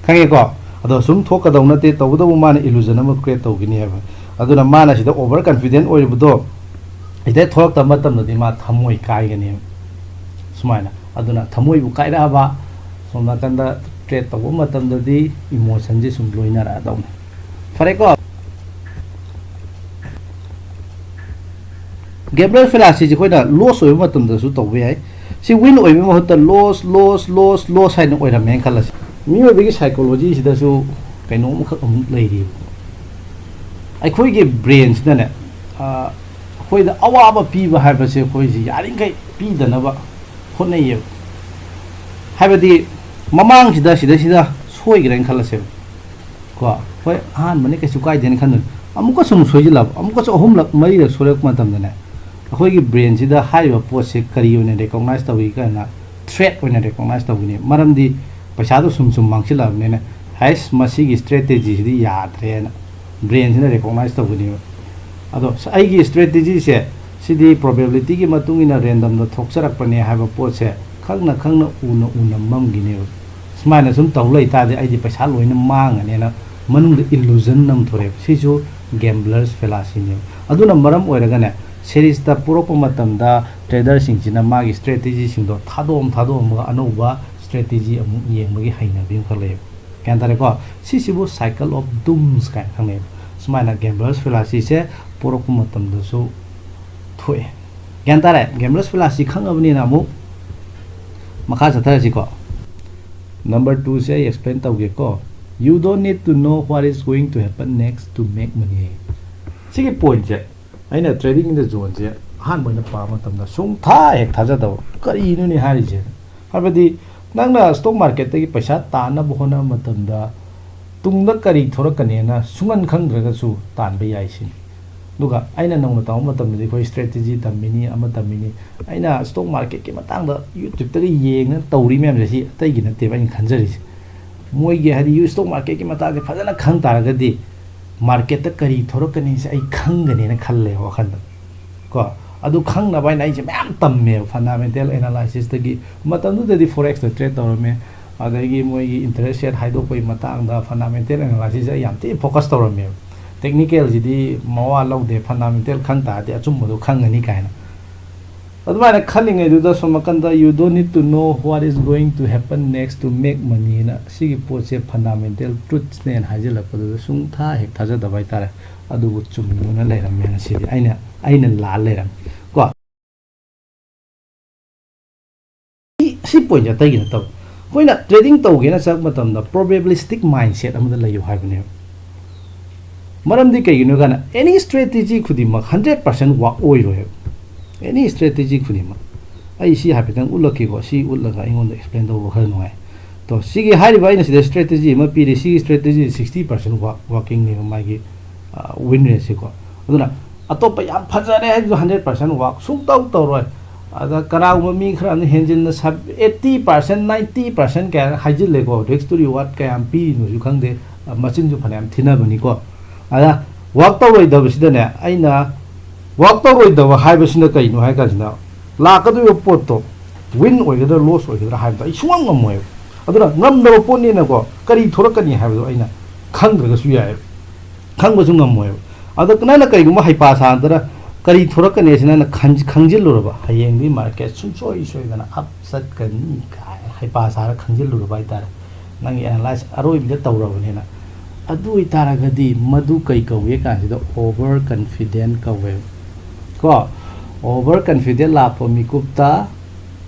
ꯈꯪꯉꯦꯀꯣ? ꯑꯗꯣ ꯁꯨꯝ ꯊꯣꯛꯀꯗꯧ ꯅꯠꯇꯦ, ꯇꯧꯕꯇꯕꯨ ꯃꯥꯅ ꯏꯂꯨꯖꯟ ꯑꯃ ꯀ꯭ꯔꯤꯌꯦꯠ ꯇꯧꯈꯤꯅꯤ ꯍꯥꯏꯕ꯫ ꯑꯗꯨꯅ ꯃꯥꯅ ꯁꯤꯗ ꯑꯣꯚꯔ ꯀꯟꯐꯤꯗꯦꯟ ꯑꯣꯏꯔꯤꯕꯗꯣ ꯁꯤꯗꯩ ꯊꯣꯛꯂꯛꯇꯕ ꯃꯇꯝꯗꯗꯤ ꯃꯥ ꯊꯃꯣꯏ ꯀꯥꯏꯒꯅꯦꯕ꯫ ꯁꯨꯃꯥꯏꯅ ꯑꯗꯨꯅ ꯊꯃꯣꯏꯕꯨ ꯀꯥꯏꯔꯛꯑꯕ, ꯁꯣꯝ ꯅꯥꯀꯟꯗ ꯇ꯭ꯔꯦꯠ ꯇꯧꯕ ꯃꯇꯝꯗꯗꯤ ꯏꯃꯣꯁꯟꯁꯦ ꯁꯨꯝ ꯂꯣꯏꯅꯔꯛꯑꯗꯧꯅꯤ꯫ ꯐꯔꯦꯀꯣ? ꯒꯦꯝꯕ꯭ꯂꯔ ꯐꯦꯂꯥꯁꯤꯁꯦ ꯑꯩꯈꯣꯏꯅ ꯂꯣꯁ ꯑꯣꯏꯕ ꯃꯇꯝꯗꯁꯨ ꯇꯧꯕ ꯌꯥꯏ꯫ ꯁꯤ ꯋꯤꯟ ꯑꯣꯏꯕꯒꯤ ꯃꯍꯨꯠꯇ ꯂꯣꯁ ꯂꯣꯁ ꯂꯣꯁ ꯂꯣꯁ ꯍꯥꯏꯅ ꯑꯣꯏꯔꯝꯃꯦꯅ ꯈꯜꯂꯁꯤ꯫ ꯃꯤꯑꯣꯏꯕꯒꯤ ꯁꯥꯏꯀꯣꯂꯣꯖꯤꯁꯤꯗꯁꯨ ꯀꯩꯅꯣꯝꯈꯛ ꯑꯃꯨꯛ ꯂꯩꯔꯤꯕ꯫ ꯑꯩꯈꯣꯏꯒꯤ ꯕ꯭ꯔꯦꯟꯁꯤꯅꯅꯦ, ꯑꯩꯈꯣꯏꯗ ꯑꯋꯥꯕ ꯄꯤꯕ ꯍꯥꯏꯕꯁꯦ ꯑꯩꯈꯣꯏꯁꯤ ꯌꯥꯔꯤꯈꯩ ꯄꯤꯗꯅꯕ ꯍꯣꯠꯅꯩꯌꯦꯕ꯫ ꯍꯥꯏꯕꯗꯤ ꯃꯃꯥꯡꯁꯤꯗ ꯁꯤꯗꯩꯁꯤꯗ ꯁꯣꯏꯈ꯭ꯔꯦꯅ ꯈꯜꯂꯁꯦꯕ ꯀꯣ꯫ ꯍꯣꯏ, ꯑꯍꯥꯟꯕꯅꯤ, ꯀꯩꯁꯨ ꯀꯥꯏꯗꯦꯅ ꯈꯟꯗꯣꯏꯅꯤ꯫ ꯑꯃꯨꯛꯀ ꯁꯨꯝ ꯁꯣꯏꯁꯤꯜꯂꯛꯑꯕ, ꯑꯃꯨꯛꯀꯁꯨ ꯑꯍꯨꯝꯂꯛ ꯃꯔꯤꯔꯛ ꯁꯣꯏꯔꯛꯄ ꯃꯇꯝꯗꯅꯦ, ꯑꯩꯈꯣꯏꯒꯤ ꯕ꯭ꯔꯦꯟꯁꯤꯗ ꯍꯥꯏꯔꯤꯕ ꯄꯣꯠꯁꯦ ꯀꯔꯤ ꯑꯣꯏꯅ ꯔꯦꯀꯣꯛꯅꯥꯏꯁ ꯇꯧꯏ ꯀꯥꯏꯅ ꯊ꯭ꯔꯦꯠ ꯑꯣꯏꯅ ꯔꯦꯀꯣꯛꯅꯥꯏꯁ ꯇꯧꯒꯅꯤ꯫ ꯃꯔꯝꯗꯤ ꯄꯩꯁꯥꯗꯣ ꯁꯨꯝ ꯁꯨꯝ ꯃꯥꯡꯁꯤꯜꯂꯛꯑꯕꯅꯤꯅ, ꯍꯩꯁ, ꯃꯁꯤꯒꯤ ꯏꯁꯇ꯭ꯔꯦꯇꯦꯖꯤꯁꯤꯗꯤ ꯌꯥꯗ꯭ꯔꯦꯅ ꯕ꯭ꯔꯦꯟꯁꯤꯅ ꯔꯦꯀꯣꯛꯅꯥꯏꯁ ꯇꯧꯒꯅꯦꯕ꯫ ꯑꯗꯣ ꯑꯩꯒꯤ ꯏꯁꯇ꯭ꯔꯦꯇꯦꯖꯤꯁꯦ ꯁꯤꯗꯤ ꯄ꯭ꯔꯣꯕꯦꯕꯤꯂꯤꯇꯤꯒꯤ ꯃꯇꯨꯡ ꯏꯟꯅ ꯔꯦꯟꯗꯝꯗ ꯊꯣꯛꯆꯔꯛꯄꯅꯦ ꯍꯥꯏꯕ ꯄꯣꯠꯁꯦ ꯈꯪꯅ ꯈꯪꯅ ꯎꯅ ꯎꯅ ꯃꯝꯈꯤꯅꯦꯕ꯫ ꯁꯨꯃꯥꯏꯅ ꯁꯨꯝ ꯇꯧ ꯂꯩ ꯇꯥꯔꯗꯤ ꯑꯩꯗꯤ ꯄꯩꯁꯥ ꯂꯣꯏꯅ ꯃꯥꯡꯉꯅꯦꯅ ꯃꯅꯨꯡꯗ ꯏꯂꯨꯖꯟ ꯅꯝꯊꯣꯔꯛꯑꯦꯕ꯫ ꯁꯤꯁꯨ ꯒꯦꯝꯕ꯭ꯂꯔꯁ ꯐꯦꯂꯥꯁꯤꯅꯦꯕ꯫ ꯑꯗꯨꯅ ꯃꯔꯝ ꯑꯣꯏꯔꯒꯅꯦ, ꯁꯦꯔꯤꯁꯇ ꯄꯨꯔꯛꯄ ꯃꯇꯝꯗ ꯇ꯭ꯔꯦꯗꯔꯁꯤꯡꯁꯤꯅ ꯃꯥꯒꯤ ꯏꯁꯇ꯭ꯔꯦꯇꯦꯖꯤꯁꯤꯡꯗꯣ ꯊꯥꯗꯣꯛꯑꯝ ꯊꯥꯗꯣꯛꯑꯝꯃꯒ ꯑꯅꯧꯕ ꯏꯁꯇ꯭ꯔꯦꯇꯦꯖꯤ ꯑꯃꯨꯛ ꯌꯦꯡꯕꯒꯤ ꯍꯩꯅꯕꯤ ꯑꯃꯈꯛ ꯂꯩꯌꯦꯕ꯫ ꯒ꯭ꯌꯥꯟ ꯇꯥꯔꯦꯀꯣ? ꯁꯤꯁꯤꯕꯨ ꯁꯥꯏꯀꯜ ꯑꯣꯐ ꯗꯨꯝꯁ ꯀꯥꯏꯅ ꯈꯪꯅꯩꯕ꯫ ꯁꯨꯃꯥꯏꯅ ꯒꯦꯝꯕ꯭ꯂꯔꯁ ꯐꯦꯂꯥꯁꯤꯁꯦ ꯄꯨꯔꯛꯄ ꯃꯇꯝꯗꯁꯨ ꯊꯣꯛꯑꯦ꯫ ꯒ꯭ꯌꯥꯟ ꯇꯥꯔꯦ? ꯒꯦꯝꯕ꯭ꯂꯔꯁ ꯐꯦꯂꯥꯁꯤ ꯈꯪꯉꯕꯅꯤꯅ ꯑꯃꯨꯛ ꯃꯈꯥ ꯆꯠꯊꯔꯁꯤꯀꯣ꯫ ꯅꯝꯕꯔ ꯇꯨꯁꯦ ꯑꯩ explain ꯇꯧꯒꯦꯀꯣ꯫ You don't need to know what is going to happen next to make money꯫ ꯁꯤꯒꯤ ꯄꯣꯏꯟꯠꯁꯦ, ꯑꯩꯅ ꯇ꯭ꯔꯦꯗꯤꯡ ꯏꯟ ꯗ ꯖꯣꯟꯁꯦ ꯑꯍꯥꯟꯕ ꯑꯣꯏꯅ ꯄꯥꯕ ꯃꯇꯝꯗ ꯁꯨꯡꯊꯥ ꯍꯦꯛ ꯊꯥꯖꯗꯕ, "ꯀꯔꯤꯅꯣꯅꯦ ꯍꯥꯏꯔꯤꯁꯦ?" ꯍꯥꯏꯕꯗꯤ ꯅꯪꯅ stock marketꯇꯒꯤ ꯄꯩꯁꯥ ꯇꯥꯟꯅꯕ ꯍꯣꯠꯅꯕ ꯃꯇꯝꯗ ꯇꯨꯡꯗ ꯀꯔꯤ ꯊꯣꯔꯛꯀꯅꯤꯅ ꯁꯨꯡꯈꯟ ꯈꯪꯗ꯭ꯔꯒꯁꯨ ꯇꯥꯟꯕ ꯌꯥꯏ ꯁꯤꯅꯤ꯫ ꯑꯗꯨꯒ ꯑꯩꯅ ꯅꯧꯅ ꯇꯝꯕ ꯃꯇꯝꯗꯗꯤ ꯑꯩꯈꯣꯏ strategy ꯇꯝꯃꯤꯅꯤ, ꯑꯃ ꯇꯝꯃꯤꯅꯤ꯫ ꯑꯩꯅ stock marketꯀꯤ ꯃꯇꯥꯡꯗ YouTubeꯇꯒ ꯌꯦꯡꯉ ꯇꯧꯔꯤ ꯃꯌꯥꯝꯁꯦ ꯁꯤ ꯑꯇꯩꯒꯤ ꯅꯠꯇꯦꯕ ꯑꯩꯅ ꯈꯟꯖꯔꯤꯁꯦ꯫ ꯃꯣꯏꯒꯤ ꯍꯥꯏꯗꯤ stock marketꯀꯤ ꯃꯇꯥꯡꯁꯦ ꯐꯖꯅ ꯈꯪ ꯇꯥꯔꯒꯗꯤ marketꯇ ꯀꯔꯤ ꯊꯣꯔꯛꯀꯅꯤꯁꯦ ꯑꯩ ꯈꯪꯒꯅꯦꯅ ꯈꯜꯂꯦꯕ ꯋꯥꯈꯜꯗ꯫ ꯀꯣ, ꯑꯗꯨ ꯈꯪꯅꯕ ꯍꯥꯏꯅ ꯑꯩꯁꯦ ꯃꯌꯥꯝ ꯇꯝꯃꯦꯕ, fundamental analysisꯇꯒꯤ꯫ ꯃꯇꯝꯗꯨꯗꯗꯤ Forexꯇ trade ꯇꯧꯔꯝꯃꯦ, ꯑꯗꯒꯤ ꯃꯣꯏꯒꯤ interest rate ꯍꯥꯏꯗꯣꯛꯄꯒꯤ ꯃꯇꯥꯡꯗ fundamental analysis ꯑꯩ ꯌꯥꯝ ꯊꯤꯅ focus ꯇꯧꯔꯝꯃꯦꯕ꯫ Technicalꯁꯤꯗꯤ ꯃꯋꯥ ꯂꯧꯗꯦ, fundamental ꯈꯪ ꯇꯥꯔꯗꯤ ꯑꯆꯨꯝꯕꯗꯣ ꯈꯪꯒꯅꯤ ꯀꯥꯏꯅ꯫ ꯑꯗꯨꯃꯥꯏꯅ ꯈꯜꯂꯤꯉꯩꯗꯨꯗ ꯁꯣꯝ ꯅꯥꯀꯟꯗ "You don't need to know what is going to happen next to make moneyꯅ ꯁꯤꯒꯤ ꯄꯣꯠꯁꯦ fundamental truthsꯅꯦꯅ ꯍꯥꯏꯖꯤꯜꯂꯛꯄꯗꯨꯗ ꯁꯨꯡꯊꯥ ꯍꯦꯛ ꯊꯥꯖꯗꯕ ꯍꯥꯏꯇꯥꯔꯦ꯫ ꯑꯗꯨꯕꯨ ꯆꯨꯝꯗꯨꯅ ꯂꯩꯔꯝꯃꯦ ꯉꯁꯤꯗꯤ꯫ ꯑꯩꯅ, ꯑꯩꯅ ꯂꯥꯜ ꯂꯩꯔꯝꯃꯦ꯫ ꯀꯣ? ꯁꯤ, ꯁꯤ pointꯁꯦ ꯑꯇꯩꯒꯤ ꯅꯠꯇꯕ꯫ ꯑꯩꯈꯣꯏꯅ trading ꯇꯧꯒꯦꯅ ꯆꯠꯄ ꯃꯇꯝꯗ probabilistic mindset ꯑꯃꯗ ꯂꯩꯌꯨ ꯍꯥꯏꯕꯅꯦꯕ꯫ ꯃꯔꯝꯗꯤ ꯀꯩꯒꯤꯅꯣ ꯍꯥꯏ ꯀꯥꯟꯗ any strategy ꯈꯨꯗꯤꯡꯃꯛ hundred percent work ꯑꯣꯏꯔꯣꯏꯕ꯫ Any strategy ꯈꯨꯗꯤꯡꯃꯛ꯫ ꯑꯩ ꯁꯤ ꯍꯥꯏꯐꯦꯠꯇꯪ ꯎꯠꯂꯛꯀꯦꯀꯣ꯫ ꯁꯤ ꯎꯠꯂꯒ ꯑꯩꯉꯣꯟꯗ explain ꯇꯧꯕ ꯈꯔ ꯅꯨꯡꯉꯥꯏ꯫ ꯇꯣ, ꯁꯤꯒꯤ ꯍꯥꯏꯔꯤꯕ ꯑꯩꯅ ꯁꯤꯗ strategy ꯑꯃ ꯄꯤꯔꯤ꯫ ꯁꯤꯒꯤ strategy sixty percent work, workingꯅꯦꯕ ꯃꯥꯒꯤ, ꯑ, win rateꯁꯦꯀꯣ꯫ ꯑꯗꯨꯅ ꯑꯇꯣꯞꯄ ꯌꯥꯝ ꯐꯖꯔꯦ ꯍꯥꯏꯗꯨꯁꯨ hundred percent work ꯁꯨꯡꯇꯧ ꯇꯧꯔꯣꯏ꯫ ꯑꯗ ꯀꯅꯥꯒꯨꯝꯕ ꯃꯤ ꯈꯔ ꯑꯃꯅ ꯍꯦꯟꯖꯤꯟꯅ sub-, eighty percent, ninety percent ꯀꯥꯏꯅ ꯍꯥꯏꯖꯤꯜꯂꯦꯀꯣ꯫ Risk to reward ꯀꯌꯥꯝ ꯄꯤꯔꯤꯅꯣꯁꯨ ꯈꯪꯗꯦ꯫ ꯑ, ꯃꯆꯤꯟꯁꯨ ꯐꯅꯌꯥꯝ ꯊꯤꯅꯕꯅꯤꯀꯣ꯫ ꯑꯗ work ꯇꯧꯔꯣꯏꯗꯕꯁꯤꯗꯅꯦ, ꯑꯩꯅ work ꯇꯧꯔꯣꯏꯗꯕ ꯍꯥꯏꯕꯁꯤꯅ ꯀꯩꯅꯣ ꯍꯥꯏ ꯀꯥꯟꯁꯤꯗ, ꯂꯥꯛꯀꯗꯣꯏꯕ ꯄꯣꯠꯇꯣ win ꯑꯣꯏꯒꯗ꯭ꯔꯥ loss ꯑꯣꯏꯒꯗ꯭ꯔꯥ ꯍꯥꯏꯕꯗꯣ ꯑꯩ ꯁꯨꯡꯉꯝ ꯉꯝꯃꯣꯏꯕ꯫ ꯑꯗꯨꯅ ꯉꯝꯗꯕ ꯄꯣꯠꯅꯤꯅꯀꯣ, ꯀꯔꯤ ꯊꯣꯔꯛꯀꯅꯤ ꯍꯥꯏꯕꯗꯣ ꯑꯩꯅ ꯈꯪꯗ꯭ꯔꯒꯁꯨ ꯌꯥꯏꯑꯕ, ꯈꯪꯕꯁꯨ ꯉꯝꯃꯣꯏꯕ꯫ ꯑꯗꯣ ꯅꯪꯅ ꯀꯔꯤꯒꯨꯝꯕ ꯍꯩꯄꯥ ꯁꯥꯗꯅ ꯀꯔꯤ ꯊꯣꯔꯛꯀꯅꯤ ꯍꯥꯏꯁꯤ ꯅꯪꯅ ꯈꯟ-, ꯈꯪꯖꯤꯜꯂꯨꯔꯕ, ꯍꯌꯦꯡꯗꯤ market ꯁꯨꯡꯁꯣꯏ ꯁꯣꯏꯗꯅ up ꯆꯠꯀꯅꯤ ꯀꯥꯏꯅ ꯍꯩꯄꯥ ꯁꯥꯔ ꯈꯪꯖꯤꯜꯂꯨꯔꯕ ꯍꯥꯏꯇꯥꯔꯦ, ꯅꯪꯒꯤ analysis ꯑꯔꯣꯏꯕꯤꯗ ꯇꯧꯔꯕꯅꯤꯅ꯫ ꯑꯗꯨ ꯑꯣꯏꯇꯥꯔꯒꯗꯤ ꯃꯗꯨ ꯀꯩ ꯀꯧꯏ ꯀꯥꯟꯁꯤꯗ over confident ꯀꯧꯋꯦꯕ꯫ ꯀꯣ, over confident ꯂꯥꯛꯄ ꯃꯤꯀꯨꯞꯇ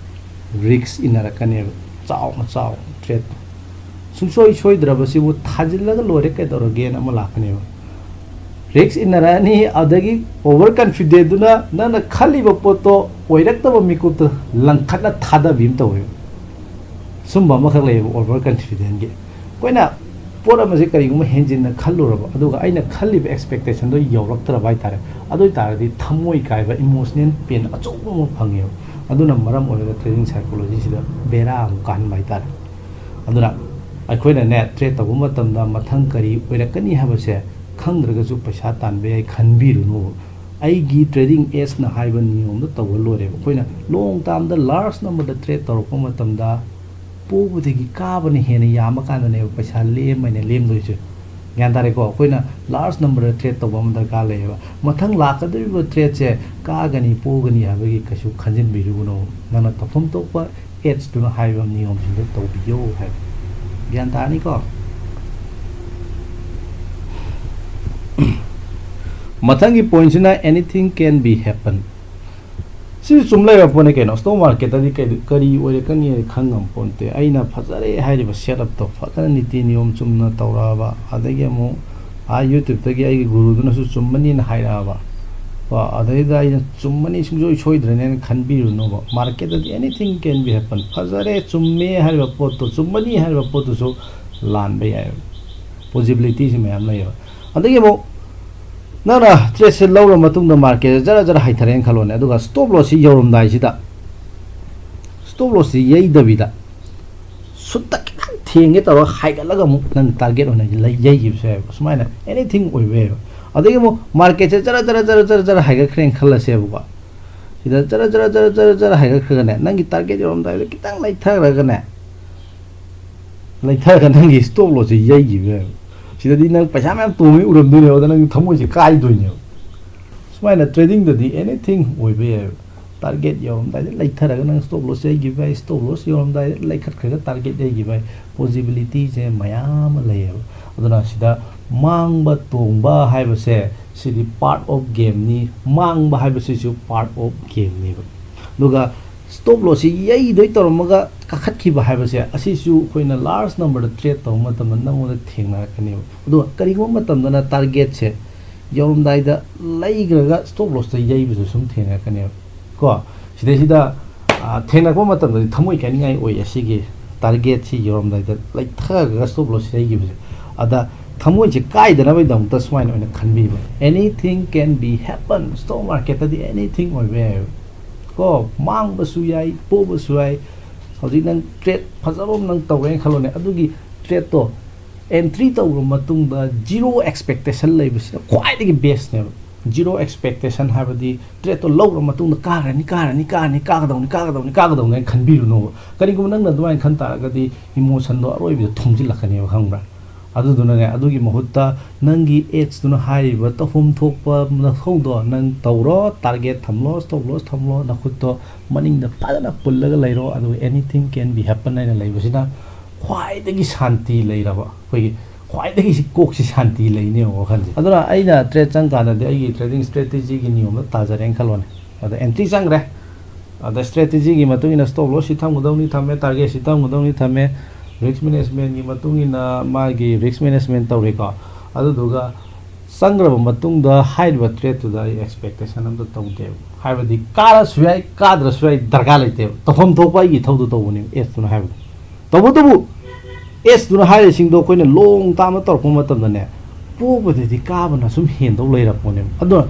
risk ꯏꯟꯅꯔꯛꯀꯅꯦꯕ, ꯆꯥꯎꯅ ꯆꯥꯎꯅ trade꯫ ꯁꯨꯡꯁꯣꯏ ꯁꯣꯏꯗ꯭ꯔꯕꯁꯤꯕꯨ ꯊꯥꯖꯤꯜꯂꯒ ꯂꯣꯏꯔꯦ ꯀꯩꯗꯧꯔꯒꯦꯅ ꯑꯃ ꯂꯥꯛꯀꯅꯦꯕ꯫ ꯔꯤꯛꯁ ꯏꯟꯅꯔꯛꯑꯅꯤ, ꯑꯗꯒꯤ ꯑꯣꯚꯔ ꯀꯟꯐꯤꯗꯦꯟꯗꯨꯅ ꯅꯪꯅ ꯈꯜꯂꯤꯕ ꯄꯣꯠꯇꯣ ꯑꯣꯏꯔꯛꯇꯕ ꯃꯤꯀꯨꯞꯇ ꯂꯪꯈꯠꯅ ꯊꯥꯗꯕꯤ ꯑꯃ ꯇꯧꯋꯦꯕ꯫ ꯁꯨꯝꯕ ꯑꯃꯈꯛ ꯂꯩꯌꯦꯕ ꯑꯣꯚꯔ ꯀꯟꯐꯤꯗꯦꯟꯒꯤ꯫ ꯑꯩꯈꯣꯏꯅ ꯄꯣꯠ ꯑꯃꯁꯦ ꯀꯔꯤꯒꯨꯝꯕ ꯍꯦꯟꯖꯤꯟꯅ ꯈꯜꯂꯨꯔꯕ, ꯑꯗꯨꯒ ꯑꯩꯅ ꯈꯜꯂꯤꯕ ꯑꯦꯛꯁꯄꯦꯛꯇꯦꯁꯟꯗꯣ ꯌꯧꯔꯛꯇ꯭ꯔꯕ ꯍꯥꯏꯇꯥꯔꯦ, ꯑꯗꯨ ꯑꯣꯏꯇꯥꯔꯗꯤ ꯊꯃꯣꯏ ꯀꯥꯏꯕ, ꯏꯃꯣꯁꯅꯦꯜ ꯄꯦꯟ ꯑꯆꯧꯕ ꯑꯃ ꯐꯪꯉꯦꯕ꯫ ꯑꯗꯨꯅ ꯃꯔꯝ ꯑꯣꯏꯔꯒ ꯇ꯭ꯔꯦꯗꯤꯡ ꯁꯥꯏꯀꯣꯂꯣꯖꯤꯁꯤꯗ ꯕꯦꯔꯥ ꯑꯃꯨꯛ ꯀꯥꯍꯟꯕ ꯍꯥꯏꯇꯥꯔꯦ꯫ ꯑꯗꯨꯅ ꯑꯩꯈꯣꯏꯅꯅꯦ, ꯇ꯭ꯔꯦꯠ ꯇꯧꯕ ꯃꯇꯝꯗ ꯃꯊꯪ ꯀꯔꯤ ꯑꯣꯏꯔꯛꯀꯅꯤ ꯍꯥꯏꯕꯁꯦ ꯈꯪꯗ꯭ꯔꯒꯁꯨ ꯄꯩꯁꯥ ꯇꯥꯟꯕ ꯌꯥꯏ ꯈꯟꯕꯤꯔꯨꯅꯨ꯫ ꯑꯩꯒꯤ ꯇ꯭ꯔꯦꯗꯤꯡ ꯑꯦꯖꯅ ꯍꯥꯏꯕ ꯅꯤꯌꯣꯝꯗ ꯇꯧꯕ ꯂꯣꯏꯔꯦꯕ꯫ ꯑꯩꯈꯣꯏꯅ ꯂꯣꯡ ꯇꯥꯝꯗ ꯂꯥꯔꯖ ꯅꯝꯕꯔꯗ ꯇ꯭ꯔꯦꯠ ꯇꯧꯔꯛꯄ ꯃꯇꯝꯗ ꯄꯣꯕꯗꯒꯤ ꯀꯥꯕꯅ ꯍꯦꯟꯅ ꯌꯥꯝꯕ ꯀꯥꯟꯗꯅꯦꯕ ꯄꯩꯁꯥ ꯂꯦꯝꯃꯩꯅ ꯂꯦꯝꯗꯣꯏꯁꯦ꯫ ꯒ꯭ꯌꯥꯟ ꯇꯥꯔꯦꯀꯣ? ꯑꯩꯈꯣꯏꯅ ꯂꯥꯔꯖ ꯅꯝꯕꯔꯗ ꯇ꯭ꯔꯦꯠ ꯇꯧꯕ ꯑꯃ ꯗꯔꯀꯥꯔ ꯂꯩꯌꯦꯕ꯫ ꯃꯊꯪ ꯂꯥꯛꯀꯗꯧꯔꯤꯕ ꯇ꯭ꯔꯦꯠꯁꯦ ꯀꯥꯒꯅꯤ ꯄꯣꯒꯅꯤ ꯍꯥꯏꯕꯒꯤ ꯀꯩꯁꯨ ꯈꯟꯖꯤꯟꯕꯤꯔꯨꯒꯅꯣ꯫ ꯅꯪꯅ ꯇꯧꯐꯝ ꯊꯣꯛꯄ ꯑꯦꯖꯇꯨꯅ ꯍꯥꯏꯕ ꯅꯤꯌꯣꯝꯁꯤꯡꯗꯣ ꯇꯧꯕꯤꯌꯣ ꯍꯥꯏꯕ꯫ ꯒ꯭ꯌꯥꯟ ꯇꯥꯔꯅꯤꯀꯣ? ꯃꯊꯪꯒꯤ ꯄꯣꯏꯟꯁꯤꯅ anything can be happen꯫ ꯁꯤꯁꯨ ꯆꯨꯝ ꯂꯩꯔꯕ ꯄꯣꯠꯅꯤ ꯀꯩꯅꯣ꯫ ꯁ꯭ꯇꯣꯛ ꯃꯥꯔꯀꯦꯠꯇꯗꯤ ꯀꯩ-, ꯀꯔꯤ ꯑꯣꯏꯔꯛꯀꯅꯤ ꯍꯥꯏꯗꯤ ꯈꯪ ꯉꯝ ꯄꯣꯟꯇꯦ꯫ ꯑꯩꯅ ꯐꯖꯔꯦ ꯍꯥꯏꯔꯤꯕ ꯁꯦꯠ ꯑꯞꯇꯣ ꯐꯖꯅ ꯅꯤꯇꯤ ꯅꯤꯌꯣꯝ ꯆꯨꯝꯅ ꯇꯧꯔꯛꯑꯕ, ꯑꯗꯒꯤ ꯑꯃꯨꯛ ꯑꯥ ꯌꯨꯇ꯭ꯌꯨꯕꯇꯒꯤ ꯑꯩꯒꯤ ꯒꯨꯔꯨꯗꯨꯅꯁꯨ ꯆꯨꯝꯃꯅꯤꯅ ꯍꯥꯏꯔꯛꯑꯕ, ꯀꯣ, ꯑꯗꯩꯗ ꯑꯩꯅ ꯆꯨꯝꯃꯅꯤ ꯁꯨꯡꯁꯣꯏ ꯁꯣꯏꯗ꯭ꯔꯅꯦꯅ ꯈꯟꯕꯤꯔꯨꯅꯣꯕ꯫ ꯃꯥꯔꯀꯦꯠꯇꯗꯤ anything can be happen꯫ ꯐꯖꯔꯦ, ꯆꯨꯝꯃꯦ ꯍꯥꯏꯔꯤꯕ ꯄꯣꯠꯇꯣ, ꯆꯨꯝꯃꯅꯤ ꯍꯥꯏꯔꯤꯕ ꯄꯣꯠꯇꯨꯁꯨ ꯂꯥꯟꯕ ꯌꯥꯏꯑꯕ꯫ ꯄꯣꯖꯤꯕꯤꯂꯤꯇꯤꯁꯤ ꯃꯌꯥꯝ ꯂꯩꯌꯦꯕ꯫ ꯑꯗꯒꯤ ꯑꯃꯨꯛ ꯅꯪꯅ ꯇ꯭ꯔꯦꯠꯁꯦ ꯂꯧꯔ ꯃꯇꯨꯡꯗ ꯃꯥꯔꯀꯦꯠꯁꯦ ꯖꯔ ꯖꯔ ꯍꯩꯊꯔꯦꯅ ꯈꯜꯂꯣꯅꯦ, ꯑꯗꯨꯒ ꯁ꯭ꯇꯣꯞ ꯂꯣꯁꯁꯤ ꯌꯧꯔꯝꯗꯥꯏꯁꯤꯗ ꯁ꯭ꯇꯣꯞ ꯂꯣꯁꯁꯤ ꯌꯩꯗꯕꯤꯗ ꯁꯨꯠꯇ ꯈꯤꯇꯪ ꯊꯦꯡꯒꯦ ꯇꯧꯔꯒ ꯍꯥꯏꯒꯠꯂꯒ ꯑꯃꯨꯛ ꯅꯪ ꯇꯥꯔꯒꯦꯠ ꯑꯣꯏꯅ ꯂꯩ-, ꯌꯩꯈꯤꯕꯁꯨ ꯌꯥꯏꯑꯕ꯫ ꯁꯨꯃꯥꯏꯅ anything ꯑꯣꯏꯕ ꯌꯥꯏꯑꯕ꯫ ꯑꯗꯒꯤ ꯑꯃꯨꯛ ꯃꯥꯔꯀꯦꯠꯁꯦ ꯖꯔ ꯖꯔ ꯖꯔ ꯖꯔ ꯖꯔ ꯍꯥꯏꯒꯠꯈ꯭ꯔꯦꯅ ꯈꯜꯂꯁꯦꯕꯀꯣ꯫ ꯁꯤꯗ ꯖꯔ ꯖꯔ ꯖꯔ ꯖꯔ ꯖꯔ ꯍꯥꯏꯒꯠꯈ꯭ꯔꯒꯅꯦ, ꯅꯪꯒꯤ ꯇꯥꯔꯒꯦꯠ ꯌꯧꯔꯝꯗꯥꯏꯗ ꯈꯤꯇꯪ ꯂꯩꯊꯈ꯭ꯔꯒꯅꯦ, ꯂꯩꯊꯔꯒ ꯅꯪꯒꯤ ꯁ꯭ꯇꯣꯞ ꯂꯣꯁꯁꯦ ꯌꯩꯈꯤꯕ ꯌꯥꯏꯑꯕ꯫ ꯁꯤꯗꯗꯤ ꯅꯪ ꯄꯩꯁꯥ ꯃꯌꯥꯝ ꯇꯣꯡꯉꯤ ꯎꯔꯝꯗꯣꯏꯅꯦꯕ, ꯑꯗ ꯅꯪ ꯊꯃꯣꯏꯁꯦ ꯀꯥꯏꯗꯣꯏꯅꯦꯕ꯫ ꯁꯨꯃꯥꯏꯅ ꯇ꯭ꯔꯦꯗꯤꯡꯗꯗꯤ anything ꯑꯣꯏꯕ ꯌꯥꯏꯑꯕ꯫ ꯇꯥꯔꯒꯦꯠ ꯌꯧꯔꯝꯗꯥꯏꯗ ꯂꯩꯊꯔꯒ ꯅꯪ ꯁ꯭ꯇꯣꯞ ꯂꯣꯁ ꯌꯩꯈꯤꯕ ꯌꯥꯏ, ꯁ꯭ꯇꯣꯞ ꯂꯣꯁ ꯌꯧꯔꯝꯗꯥꯏꯗ ꯂꯩꯈꯠꯈ꯭ꯔꯒ ꯇꯥꯔꯒꯦꯠ ꯌꯩꯈꯤꯕ ꯌꯥꯏ꯫ ꯄꯣꯖꯤꯕꯤꯂꯤꯇꯤꯁꯦ ꯃꯌꯥꯝ ꯑꯃ ꯂꯩꯌꯦꯕ꯫ ꯑꯗꯨꯅ ꯁꯤꯗ ꯃꯥꯡꯕ ꯇꯣꯡꯕ ꯍꯥꯏꯕꯁꯦ ꯁꯤꯗꯤ part of gameꯅꯤ, ꯃꯥꯡꯕ ꯍꯥꯏꯕꯁꯤꯁꯨ part of gameꯅꯦꯕ꯫ ꯑꯗꯨꯒ ꯁ꯭ꯇꯣꯞ ꯂꯣꯁꯁꯤ ꯌꯩꯗꯣꯏ ꯇꯧꯔꯝꯃꯒ ꯀꯥꯈꯠꯈꯤꯕ ꯍꯥꯏꯕꯁꯦ ꯑꯁꯤꯁꯨ ꯑꯩꯈꯣꯏꯅ ꯂꯥꯔꯖ ꯅꯝꯕꯔꯗ ꯇ꯭ꯔꯦꯠ ꯇꯧꯕ ꯃꯇꯝꯗ ꯅꯪꯉꯣꯟꯗ ꯊꯦꯡꯅꯔꯛꯀꯅꯦꯕ꯫ ꯑꯗꯨꯒ ꯀꯔꯤꯒꯨꯝꯕ ꯃꯇꯝꯗꯅ ꯇꯥꯔꯒꯦꯠꯁꯦ ꯌꯧꯔꯝꯗꯥꯏꯗ ꯂꯩꯈ꯭ꯔꯒ stop lossꯇ ꯌꯩꯕꯁꯨ ꯁꯨꯝ ꯊꯦꯡꯅꯔꯛꯀꯅꯦꯕ ꯀꯣ꯫ ꯁꯤꯗꯩꯁꯤꯗ ꯊꯦꯡꯅꯔꯛꯄ ꯃꯇꯝꯗꯗꯤ ꯊꯃꯣꯏ ꯀꯥꯏꯅꯤꯡꯉꯥꯏ ꯑꯣꯏ꯫ ꯑꯁꯤꯒꯤ targetꯁꯤ ꯌꯧꯔꯝꯗꯥꯏꯗ ꯂꯩꯊꯈ꯭ꯔꯒ stop loss ꯌꯩꯈꯤꯕꯁꯦ, ꯑꯗ ꯊꯃꯣꯏꯁꯦ ꯀꯥꯏꯗꯅꯕꯒꯤꯗꯃꯛꯇ ꯁꯨꯃꯥꯏꯅ ꯑꯣꯏꯅ ꯈꯟꯕꯤꯕ, anything can be happen, stock marketꯇꯗꯤ anything ꯑꯣꯏꯕ ꯌꯥꯏꯑꯕ ꯀꯣ꯫ ꯃꯥꯡꯕꯁꯨ ꯌꯥꯏ, ꯄꯣꯕꯁꯨ ꯌꯥꯏ꯫ ꯍꯧꯖꯤꯛ ꯅꯪ trade ꯐꯖꯕ ꯑꯃ ꯅꯪ ꯇꯧꯔꯦꯅ ꯈꯜꯂꯣꯅꯦ, ꯑꯗꯨꯒꯤ tradeꯇꯣ entry ꯇꯧꯔꯕ ꯃꯇꯨꯡꯗ zero expectation ꯂꯩꯕꯁꯤꯅ ꯈ꯭ꯋꯥꯏꯗꯒꯤ bestꯅꯦꯕ꯫ Zero expectation ꯍꯥꯏꯕꯗꯤ tradeꯇꯣ ꯂꯧꯔ ꯃꯇꯨꯡꯗ ꯀꯥꯔꯅꯤ, ꯀꯥꯔꯅꯤ, ꯀꯥꯔꯅꯤ, ꯀꯥꯒꯗꯧꯅꯤ, ꯀꯥꯒꯗꯧꯅꯤ, ꯀꯥꯒꯗꯧꯅꯤ ꯍꯥꯏꯅ ꯈꯟꯕꯤꯔꯨꯅꯣꯕ꯫ ꯀꯔꯤꯒꯨꯝꯕ ꯅꯪꯅ ꯑꯗꯨꯃꯥꯏꯅ ꯈꯟ ꯇꯥꯔꯒꯗꯤ emotionꯗꯣ ꯑꯔꯣꯏꯕꯗ ꯊꯨꯝꯖꯤꯜꯂꯛꯀꯅꯦꯕ, ꯈꯪꯕ꯭ꯔꯥ? ꯑꯗꯨꯗꯨꯅꯅꯦ, ꯑꯗꯨꯒꯤ ꯃꯍꯨꯠꯇ ꯅꯪꯒꯤ ageꯇꯨꯅ ꯍꯥꯏꯔꯤꯕ ꯇꯧꯐꯝ ꯊꯣꯛꯄ ꯃꯊꯧꯗꯣ ꯅꯪ ꯇꯧꯔꯣ, target ꯊꯝꯂꯣ, stop loss ꯊꯝꯂꯣ, ꯅꯈꯨꯠꯇꯣ ꯃꯅꯤꯡꯗ ꯐꯖꯅ ꯄꯨꯜꯂꯒ ꯂꯩꯔꯣ꯫ ꯑꯗꯨꯒ anything can be happen ꯍꯥꯏꯅ ꯂꯩꯕꯁꯤꯅ ꯈ꯭ꯋꯥꯏꯗꯒꯤ ꯁꯥꯟꯇꯤ ꯂꯩꯔꯕ, ꯑꯩꯈꯣꯏꯒꯤ ꯈ꯭ꯋꯥꯏꯗꯒꯤ ꯁꯤ ꯀꯣꯛꯁꯤ ꯁꯥꯟꯇꯤ ꯂꯩꯅꯦꯕ ꯋꯥꯈꯜꯁꯦ꯫ ꯑꯗꯨꯅ ꯑꯩꯅ trade ꯆꯪꯀꯥꯟꯗꯗꯤ ꯑꯩꯒꯤ trading strategyꯒꯤ ꯅꯤꯌꯣꯝꯗ ꯇꯥꯖꯔꯦꯅ ꯈꯜꯂꯣꯅꯦ꯫ ꯑꯗ entry ꯆꯪꯈ꯭ꯔꯦ, ꯑꯗ strategyꯒꯤ ꯃꯇꯨꯡ ꯏꯟꯅ stop lossꯁꯤ ꯊꯝꯒꯗꯧꯅꯤ ꯊꯝꯃꯦ, targetꯁꯤ ꯊꯝꯒꯗꯧꯅꯤ ꯊꯝꯃꯦ, risk managementꯀꯤ ꯃꯇꯨꯡ ꯏꯟꯅ ꯃꯥꯒꯤ risk management ꯇꯧꯔꯦꯀꯣ꯫ ꯑꯗꯨꯗꯨꯒ ꯆꯪꯈ꯭ꯔꯕ ꯃꯇꯨꯡꯗ ꯍꯥꯏꯔꯤꯕ tradeꯇꯨꯗ ꯑꯩ expectation ꯑꯝꯇ ꯇꯧꯗꯦꯕ꯫ ꯍꯥꯏꯕꯗꯤ ꯀꯥꯔꯁꯨ ꯌꯥꯏ, ꯀꯥꯗ꯭ꯔꯁꯨ ꯌꯥꯏ, ꯗꯔꯀꯥꯔ ꯂꯩꯇꯦꯕ꯫ ꯇꯧꯐꯝ ꯊꯣꯛꯄ ꯑꯩꯒꯤ ꯏꯊꯧꯗꯣ ꯇꯧꯕꯅꯦꯕ ageꯇꯨꯅ ꯍꯥꯏꯕꯗꯣ꯫ ꯇꯧꯕꯇꯕꯨ ageꯇꯨꯅ ꯍꯥꯏꯔꯤꯁꯤꯡꯗꯣ ꯑꯩꯈꯣꯏꯅ long term ꯇꯧꯔꯛꯄ ꯃꯇꯝꯗꯅꯦ, ꯄꯣꯕꯗꯗꯤ ꯀꯥꯕꯅ ꯁꯨꯝ ꯍꯦꯟꯗꯧ ꯂꯩꯔꯛꯄꯅꯦꯕ꯫ ꯑꯗꯣ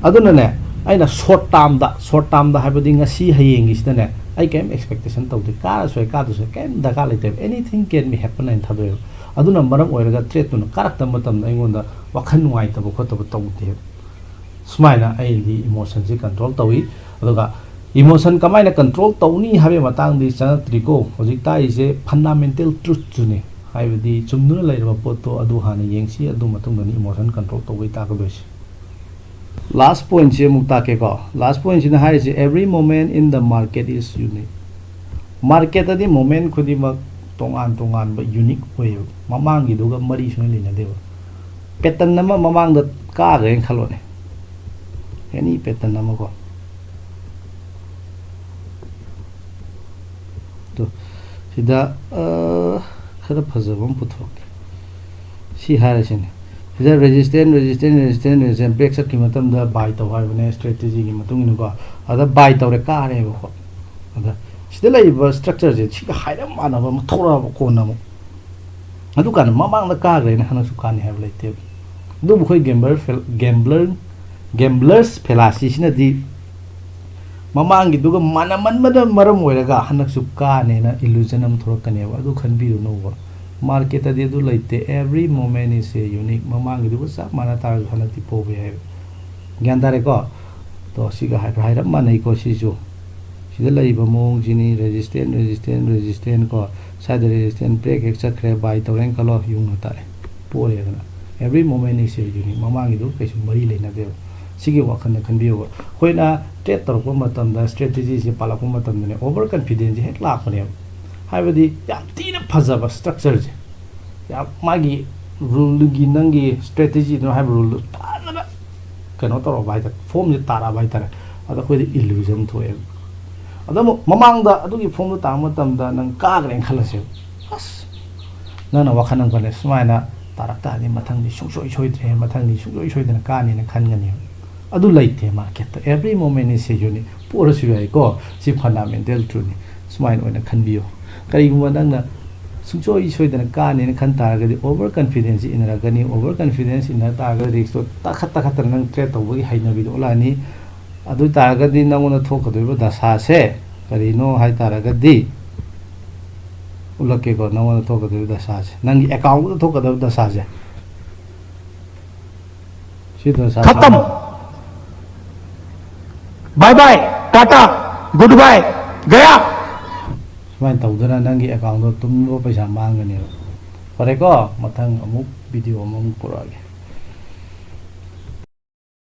ꯑꯗꯨꯅꯅꯦ, ꯑꯩꯅ short termꯗ, short termꯗ ꯍꯥꯏꯕꯗꯤ ꯉꯁꯤ ꯍꯌꯦꯡꯒꯤꯁꯤꯗꯅꯦ, ꯑꯩ ꯀꯔꯤꯝ expectation ꯇꯧꯗꯦ꯫ ꯀꯥꯔꯁꯨ ꯌꯥꯏ, ꯀꯥꯗ꯭ꯔꯁꯨ ꯌꯥꯏ, ꯀꯔꯤꯝ ꯗꯔꯀꯥꯔ ꯂꯩꯇꯦꯕ꯫ Anything can be happen ꯍꯥꯏꯅ ꯊꯥꯗꯣꯛꯑꯦꯕ꯫ ꯑꯗꯨꯅ ꯃꯔꯝ ꯑꯣꯏꯔꯒ tradeꯇꯨꯅ ꯀꯥꯔꯛꯇꯕ ꯃꯇꯝꯗ ꯑꯩꯉꯣꯟꯗ ꯋꯥꯈꯜ ꯅꯨꯡꯉꯥꯏꯇꯕ ꯈꯣꯠꯇꯕ ꯇꯧꯗꯦꯕ꯫ ꯁꯨꯃꯥꯏꯅ ꯑꯩꯗꯤ emotionꯁꯤ control ꯇꯧꯏ꯫ ꯑꯗꯨꯒ emotion ꯀꯃꯥꯏꯅ control ꯇꯧꯅꯤ ꯍꯥꯏꯕꯒꯤ ꯃꯇꯥꯡꯗꯤ ꯆꯪꯉꯛꯇ꯭ꯔꯤꯀꯣ꯫ ꯍꯧꯖꯤꯛ ꯇꯥꯛꯏꯁꯦ fundamental truthꯇꯨꯅꯤ, ꯍꯥꯏꯕꯗꯤ ꯆꯨꯝꯗꯨꯅ ꯂꯩꯔꯕ ꯄꯣꯠꯇꯣ ꯑꯗꯨ ꯍꯥꯟꯅ ꯌꯦꯡꯁꯤ, ꯑꯗꯨ ꯃꯇꯨꯡꯗꯅꯤ emotion control ꯇꯧꯕꯩ ꯇꯥꯛꯀꯗꯣꯏꯁꯦ꯫ Last pointꯁꯤ ꯑꯃꯨꯛ ꯇꯥꯛꯀꯦꯀꯣ꯫ Last pointꯁꯤꯅ ꯍꯥꯏꯔꯤꯁꯦ, every moment in the market is unique꯫ Marketꯇꯗꯤ moment ꯈꯨꯗꯤꯡꯃꯛ ꯇꯣꯉꯥꯟ ꯇꯣꯉꯥꯟꯕ unique ꯑꯣꯏꯌꯦꯕ꯫ ꯃꯃꯥꯡꯒꯤꯗꯨꯒ ꯃꯔꯤ ꯁꯨꯡꯂꯩ ꯂꯩꯅꯗꯦꯕ꯫ Pattern ꯑꯃ ꯃꯃꯥꯡꯗ ꯀꯥꯈ꯭ꯔꯦꯅ ꯈꯜꯂꯣꯅꯦ, any pattern ꯑꯃꯀꯣ꯫ ꯇꯣ, ꯁꯤꯗ, ꯑ, ꯈꯔ ꯐꯖꯕ ꯑꯃ ꯄꯨꯊꯣꯛꯀꯦ꯫ ꯁꯤ ꯍꯥꯏꯔꯁꯤꯅꯦ, ꯁꯤꯗ resistant resistant resistant resistant break ꯆꯠꯈꯤꯕ ꯃꯇꯝꯗ ꯕꯥꯏ ꯇꯧ ꯍꯥꯏꯕꯅꯦ, ꯁ꯭ꯇ꯭ꯔꯦꯇꯦꯖꯤꯒꯤ ꯃꯇꯨꯡ ꯏꯟꯅꯀꯣ꯫ ꯑꯗ ꯕꯥꯏ ꯇꯧꯔꯦ, ꯀꯥꯔꯦꯕꯀꯣ꯫ ꯑꯗ ꯁꯤꯗ ꯂꯩꯔꯤꯕ ꯁ꯭ꯇ꯭ꯔꯛꯆꯔꯁꯦ ꯁꯤꯒ ꯍꯥꯏꯔꯞ ꯃꯥꯟꯅꯕ ꯑꯃ ꯊꯣꯛꯂꯛꯑꯕ ꯀꯣꯟꯅ ꯑꯃꯨꯛ꯫ ꯑꯗꯨꯀꯥꯟꯗ ꯃꯃꯥꯡꯗ ꯀꯥꯈ꯭ꯔꯦꯅ ꯍꯟꯗꯛꯁꯨ ꯀꯥꯅꯤ ꯍꯥꯏꯕ ꯂꯩꯇꯦꯕ꯫ ꯑꯗꯨꯕꯨ ꯑꯩꯈꯣꯏ ꯒꯦꯝꯕꯂꯔ ꯐꯦꯜ-, ꯒꯦꯝꯕꯂꯔ, ꯒꯦꯝꯕꯂꯔꯁ ꯐꯦꯂꯥꯁꯤꯁꯤꯅꯗꯤ ꯃꯃꯥꯡꯒꯤꯗꯨꯒ ꯃꯥꯟꯅꯃꯟꯕꯅ ꯃꯔꯝ ꯑꯣꯏꯔꯒ ꯍꯟꯗꯛꯁꯨ ꯀꯥꯅꯦꯅ ꯏꯂꯨꯖꯟ ꯑꯃ ꯊꯣꯛꯂꯛꯀꯅꯦꯕ꯫ ꯑꯗꯨ ꯈꯟꯕꯤꯔꯨꯅꯣꯕ꯫ ꯃꯥꯔꯀꯦꯠꯇꯗꯤ ꯑꯗꯨ ꯂꯩꯇꯦ꯫ Every moment is a unique꯫ ꯃꯃꯥꯡꯒꯤꯗꯨꯒ ꯆꯞ ꯃꯥꯟꯅ ꯇꯥꯔꯁꯨ ꯍꯟꯗꯛꯇꯤ ꯄꯣꯕ ꯌꯥꯏꯕ꯫ ꯒ꯭ꯌꯥꯟ ꯇꯥꯔꯦꯀꯣ? ꯇꯣ, ꯁꯤꯒ ꯍꯥꯏꯐꯦꯠ ꯍꯥꯏꯔꯞ ꯃꯥꯟꯅꯩꯀꯣ ꯁꯤꯁꯨ꯫ ꯁꯤꯗ ꯂꯩꯔꯤꯕ ꯃꯑꯣꯡꯁꯤꯅꯤ, ꯔꯦꯖꯤꯁꯇꯦꯟ ꯔꯦꯖꯤꯁꯇꯦꯟ ꯔꯦꯖꯤꯁꯇꯦꯟ ꯀꯣ꯫ ꯁ꯭ꯋꯥꯏꯗ ꯔꯦꯖꯤꯁꯇꯦꯟ ꯕ꯭ꯔꯦꯛ ꯍꯦꯛ ꯆꯠꯈ꯭ꯔꯦ, ꯕꯥꯏ ꯇꯧꯔꯦꯅ ꯈꯜꯂꯣ, ꯌꯨꯡꯅ ꯇꯥꯔꯦ, ꯄꯣꯔꯦꯗꯅ꯫ Every moment is a unique꯫ ꯃꯃꯥꯡꯒꯤꯗꯨ ꯀꯩꯁꯨ ꯃꯔꯤ ꯂꯩꯅꯗꯦꯕ꯫ ꯁꯤꯒꯤ ꯋꯥꯈꯜꯗ ꯈꯟꯕꯤꯌꯣꯕ꯫ ꯑꯩꯈꯣꯏꯅ ꯇ꯭ꯔꯦꯠ ꯇꯧꯔꯛꯄ ꯃꯇꯝꯗ, ꯁ꯭ꯇ꯭ꯔꯦꯇꯦꯖꯤꯁꯦ ꯄꯥꯜꯂꯛꯄ ꯃꯇꯝꯗꯅꯦ, ꯑꯣꯚꯔ ꯀꯟꯐꯤꯗꯦꯟꯁꯁꯦ ꯍꯦꯛ ꯂꯥꯛꯄꯅꯦꯕ꯫ ꯍꯥꯏꯕꯗꯤ ꯌꯥꯝ ꯊꯤꯅ ꯐꯖꯕ ꯁ꯭ꯇ꯭ꯔꯛꯆꯔꯁꯦ, ꯌꯥꯝ ꯃꯥꯒꯤ ꯔꯨꯜꯒꯤ, ꯅꯪꯒꯤ ꯁ꯭ꯇ꯭ꯔꯦꯇꯦꯖꯤꯗꯨꯅ ꯍꯥꯏꯕ ꯔꯨꯜꯗꯨ ꯐꯖꯅ ꯀꯩꯅꯣ ꯇꯧꯔꯛꯑꯕ ꯍꯥꯏꯇꯥꯔꯦ, ꯐꯣꯝꯁꯦ ꯇꯥꯔꯛꯑꯕ ꯍꯥꯏꯇꯥꯔꯦ꯫ ꯑꯗ ꯑꯩꯈꯣꯏꯗ ꯏꯂꯨꯖꯟ ꯊꯣꯛꯑꯦꯕ꯫ ꯑꯗ ꯑꯃꯨꯛ ꯃꯃꯥꯡꯗ ꯑꯗꯨꯒꯤ ꯐꯣꯝꯗꯣ ꯇꯥꯔꯛꯄ ꯃꯇꯝꯗ ꯅꯪ ꯀꯥꯈ꯭ꯔꯦꯅ ꯈꯜꯂꯁꯦꯕ꯫ ꯑꯁ, ꯅꯪꯅ ꯋꯥꯈꯜ ꯑꯃ ꯈꯜꯂꯦ, ꯁꯨꯃꯥꯏꯅ ꯇꯥꯔꯛ ꯇꯥꯔꯗꯤ ꯃꯊꯪꯗꯤ ꯁꯨꯡꯁꯣꯏ ꯁꯣꯏꯗ꯭ꯔꯦ, ꯃꯊꯪꯗꯤ ꯁꯨꯡꯁꯣꯏ ꯁꯣꯏꯗꯅ ꯀꯥꯅꯤꯅ ꯈꯟꯒꯅꯦꯕ꯫ ꯑꯗꯨ ꯂꯩꯇꯦ ꯃꯥꯔꯀꯦꯠꯇ꯫ Every moment is a unique꯫ ꯄꯣꯔꯁꯨ ꯌꯥꯏꯀꯣ, ꯁꯤ ꯐꯟꯗꯥꯃꯦꯟꯇꯦꯜ ꯇ꯭ꯔꯨꯠꯅꯤ꯫ ꯁꯨꯃꯥꯏꯅ ꯑꯣꯏꯅ ꯈꯟꯕꯤꯌꯨ꯫ ꯀꯔꯤꯒꯨꯝꯕ ꯅꯪꯅ ꯁꯨꯡꯁꯣꯏ ꯁꯣꯏꯗꯅ ꯀꯥꯅꯦꯅ ꯈꯟ ꯇꯥꯔꯒꯗꯤ, ꯑꯣꯚꯔ ꯀꯟꯐꯤꯗꯦꯟꯁꯁꯤ ꯏꯟꯅꯔꯛꯀꯅꯤ꯫ ꯑꯣꯚꯔ ꯀꯟꯐꯤꯗꯦꯟꯁ ꯏꯟꯅ ꯇꯥꯔꯒꯗꯤ, ꯔꯤꯛꯁꯇꯣ ꯇꯥꯈꯠ ꯇꯥꯈꯠꯇꯅ ꯅꯪ ꯇ꯭ꯔꯦꯠ ꯇꯧꯕꯒꯤ ꯍꯩꯅꯕꯤꯗꯣ ꯎꯠꯂꯛꯑꯅꯤ꯫ ꯑꯗꯨ ꯑꯣꯏ ꯇꯥꯔꯒꯗꯤ ꯅꯪꯉꯣꯟꯗ ꯊꯣꯛꯀꯗꯧꯔꯤꯕ ꯗꯁꯥꯁꯦ ꯀꯔꯤꯅꯣ ꯍꯥꯏ ꯇꯥꯔꯒꯗꯤ, ꯎꯠꯂꯛꯀꯦꯀꯣ, ꯅꯪꯉꯣꯟꯗ ꯊꯣꯛꯀꯗꯧꯔꯤꯕ ꯗꯁꯥꯁꯦ, ꯅꯪꯒꯤ ꯑꯦꯀꯥꯎꯟꯗ ꯊꯣꯛꯀꯗꯧꯔꯤꯕ ꯗꯁꯥꯁꯦ, ꯁꯤ ꯗꯁꯥꯁꯦ꯫ ꯈꯇꯝ꯫ ꯕꯥꯏ ꯕꯥꯏ, ꯇꯥꯇꯥ, ꯒꯨꯗ ꯕꯥꯏ, ꯒꯌꯥ꯫ ꯁꯨꯃꯥꯏꯅ ꯇꯧꯗꯅ ꯅꯪꯒꯤ ꯑꯦꯀꯥꯎꯟꯗꯣ ꯇꯨꯝꯕ ꯄꯩꯁꯥ ꯃꯥꯡꯒꯅꯦꯕ꯫ ꯐꯔꯦꯀꯣ, ꯃꯊꯪ ꯑꯃꯨꯛ ꯚꯤꯗꯤꯑꯣ ꯑꯃꯃꯨꯛ ꯄꯨꯔꯛꯑꯒꯦ꯫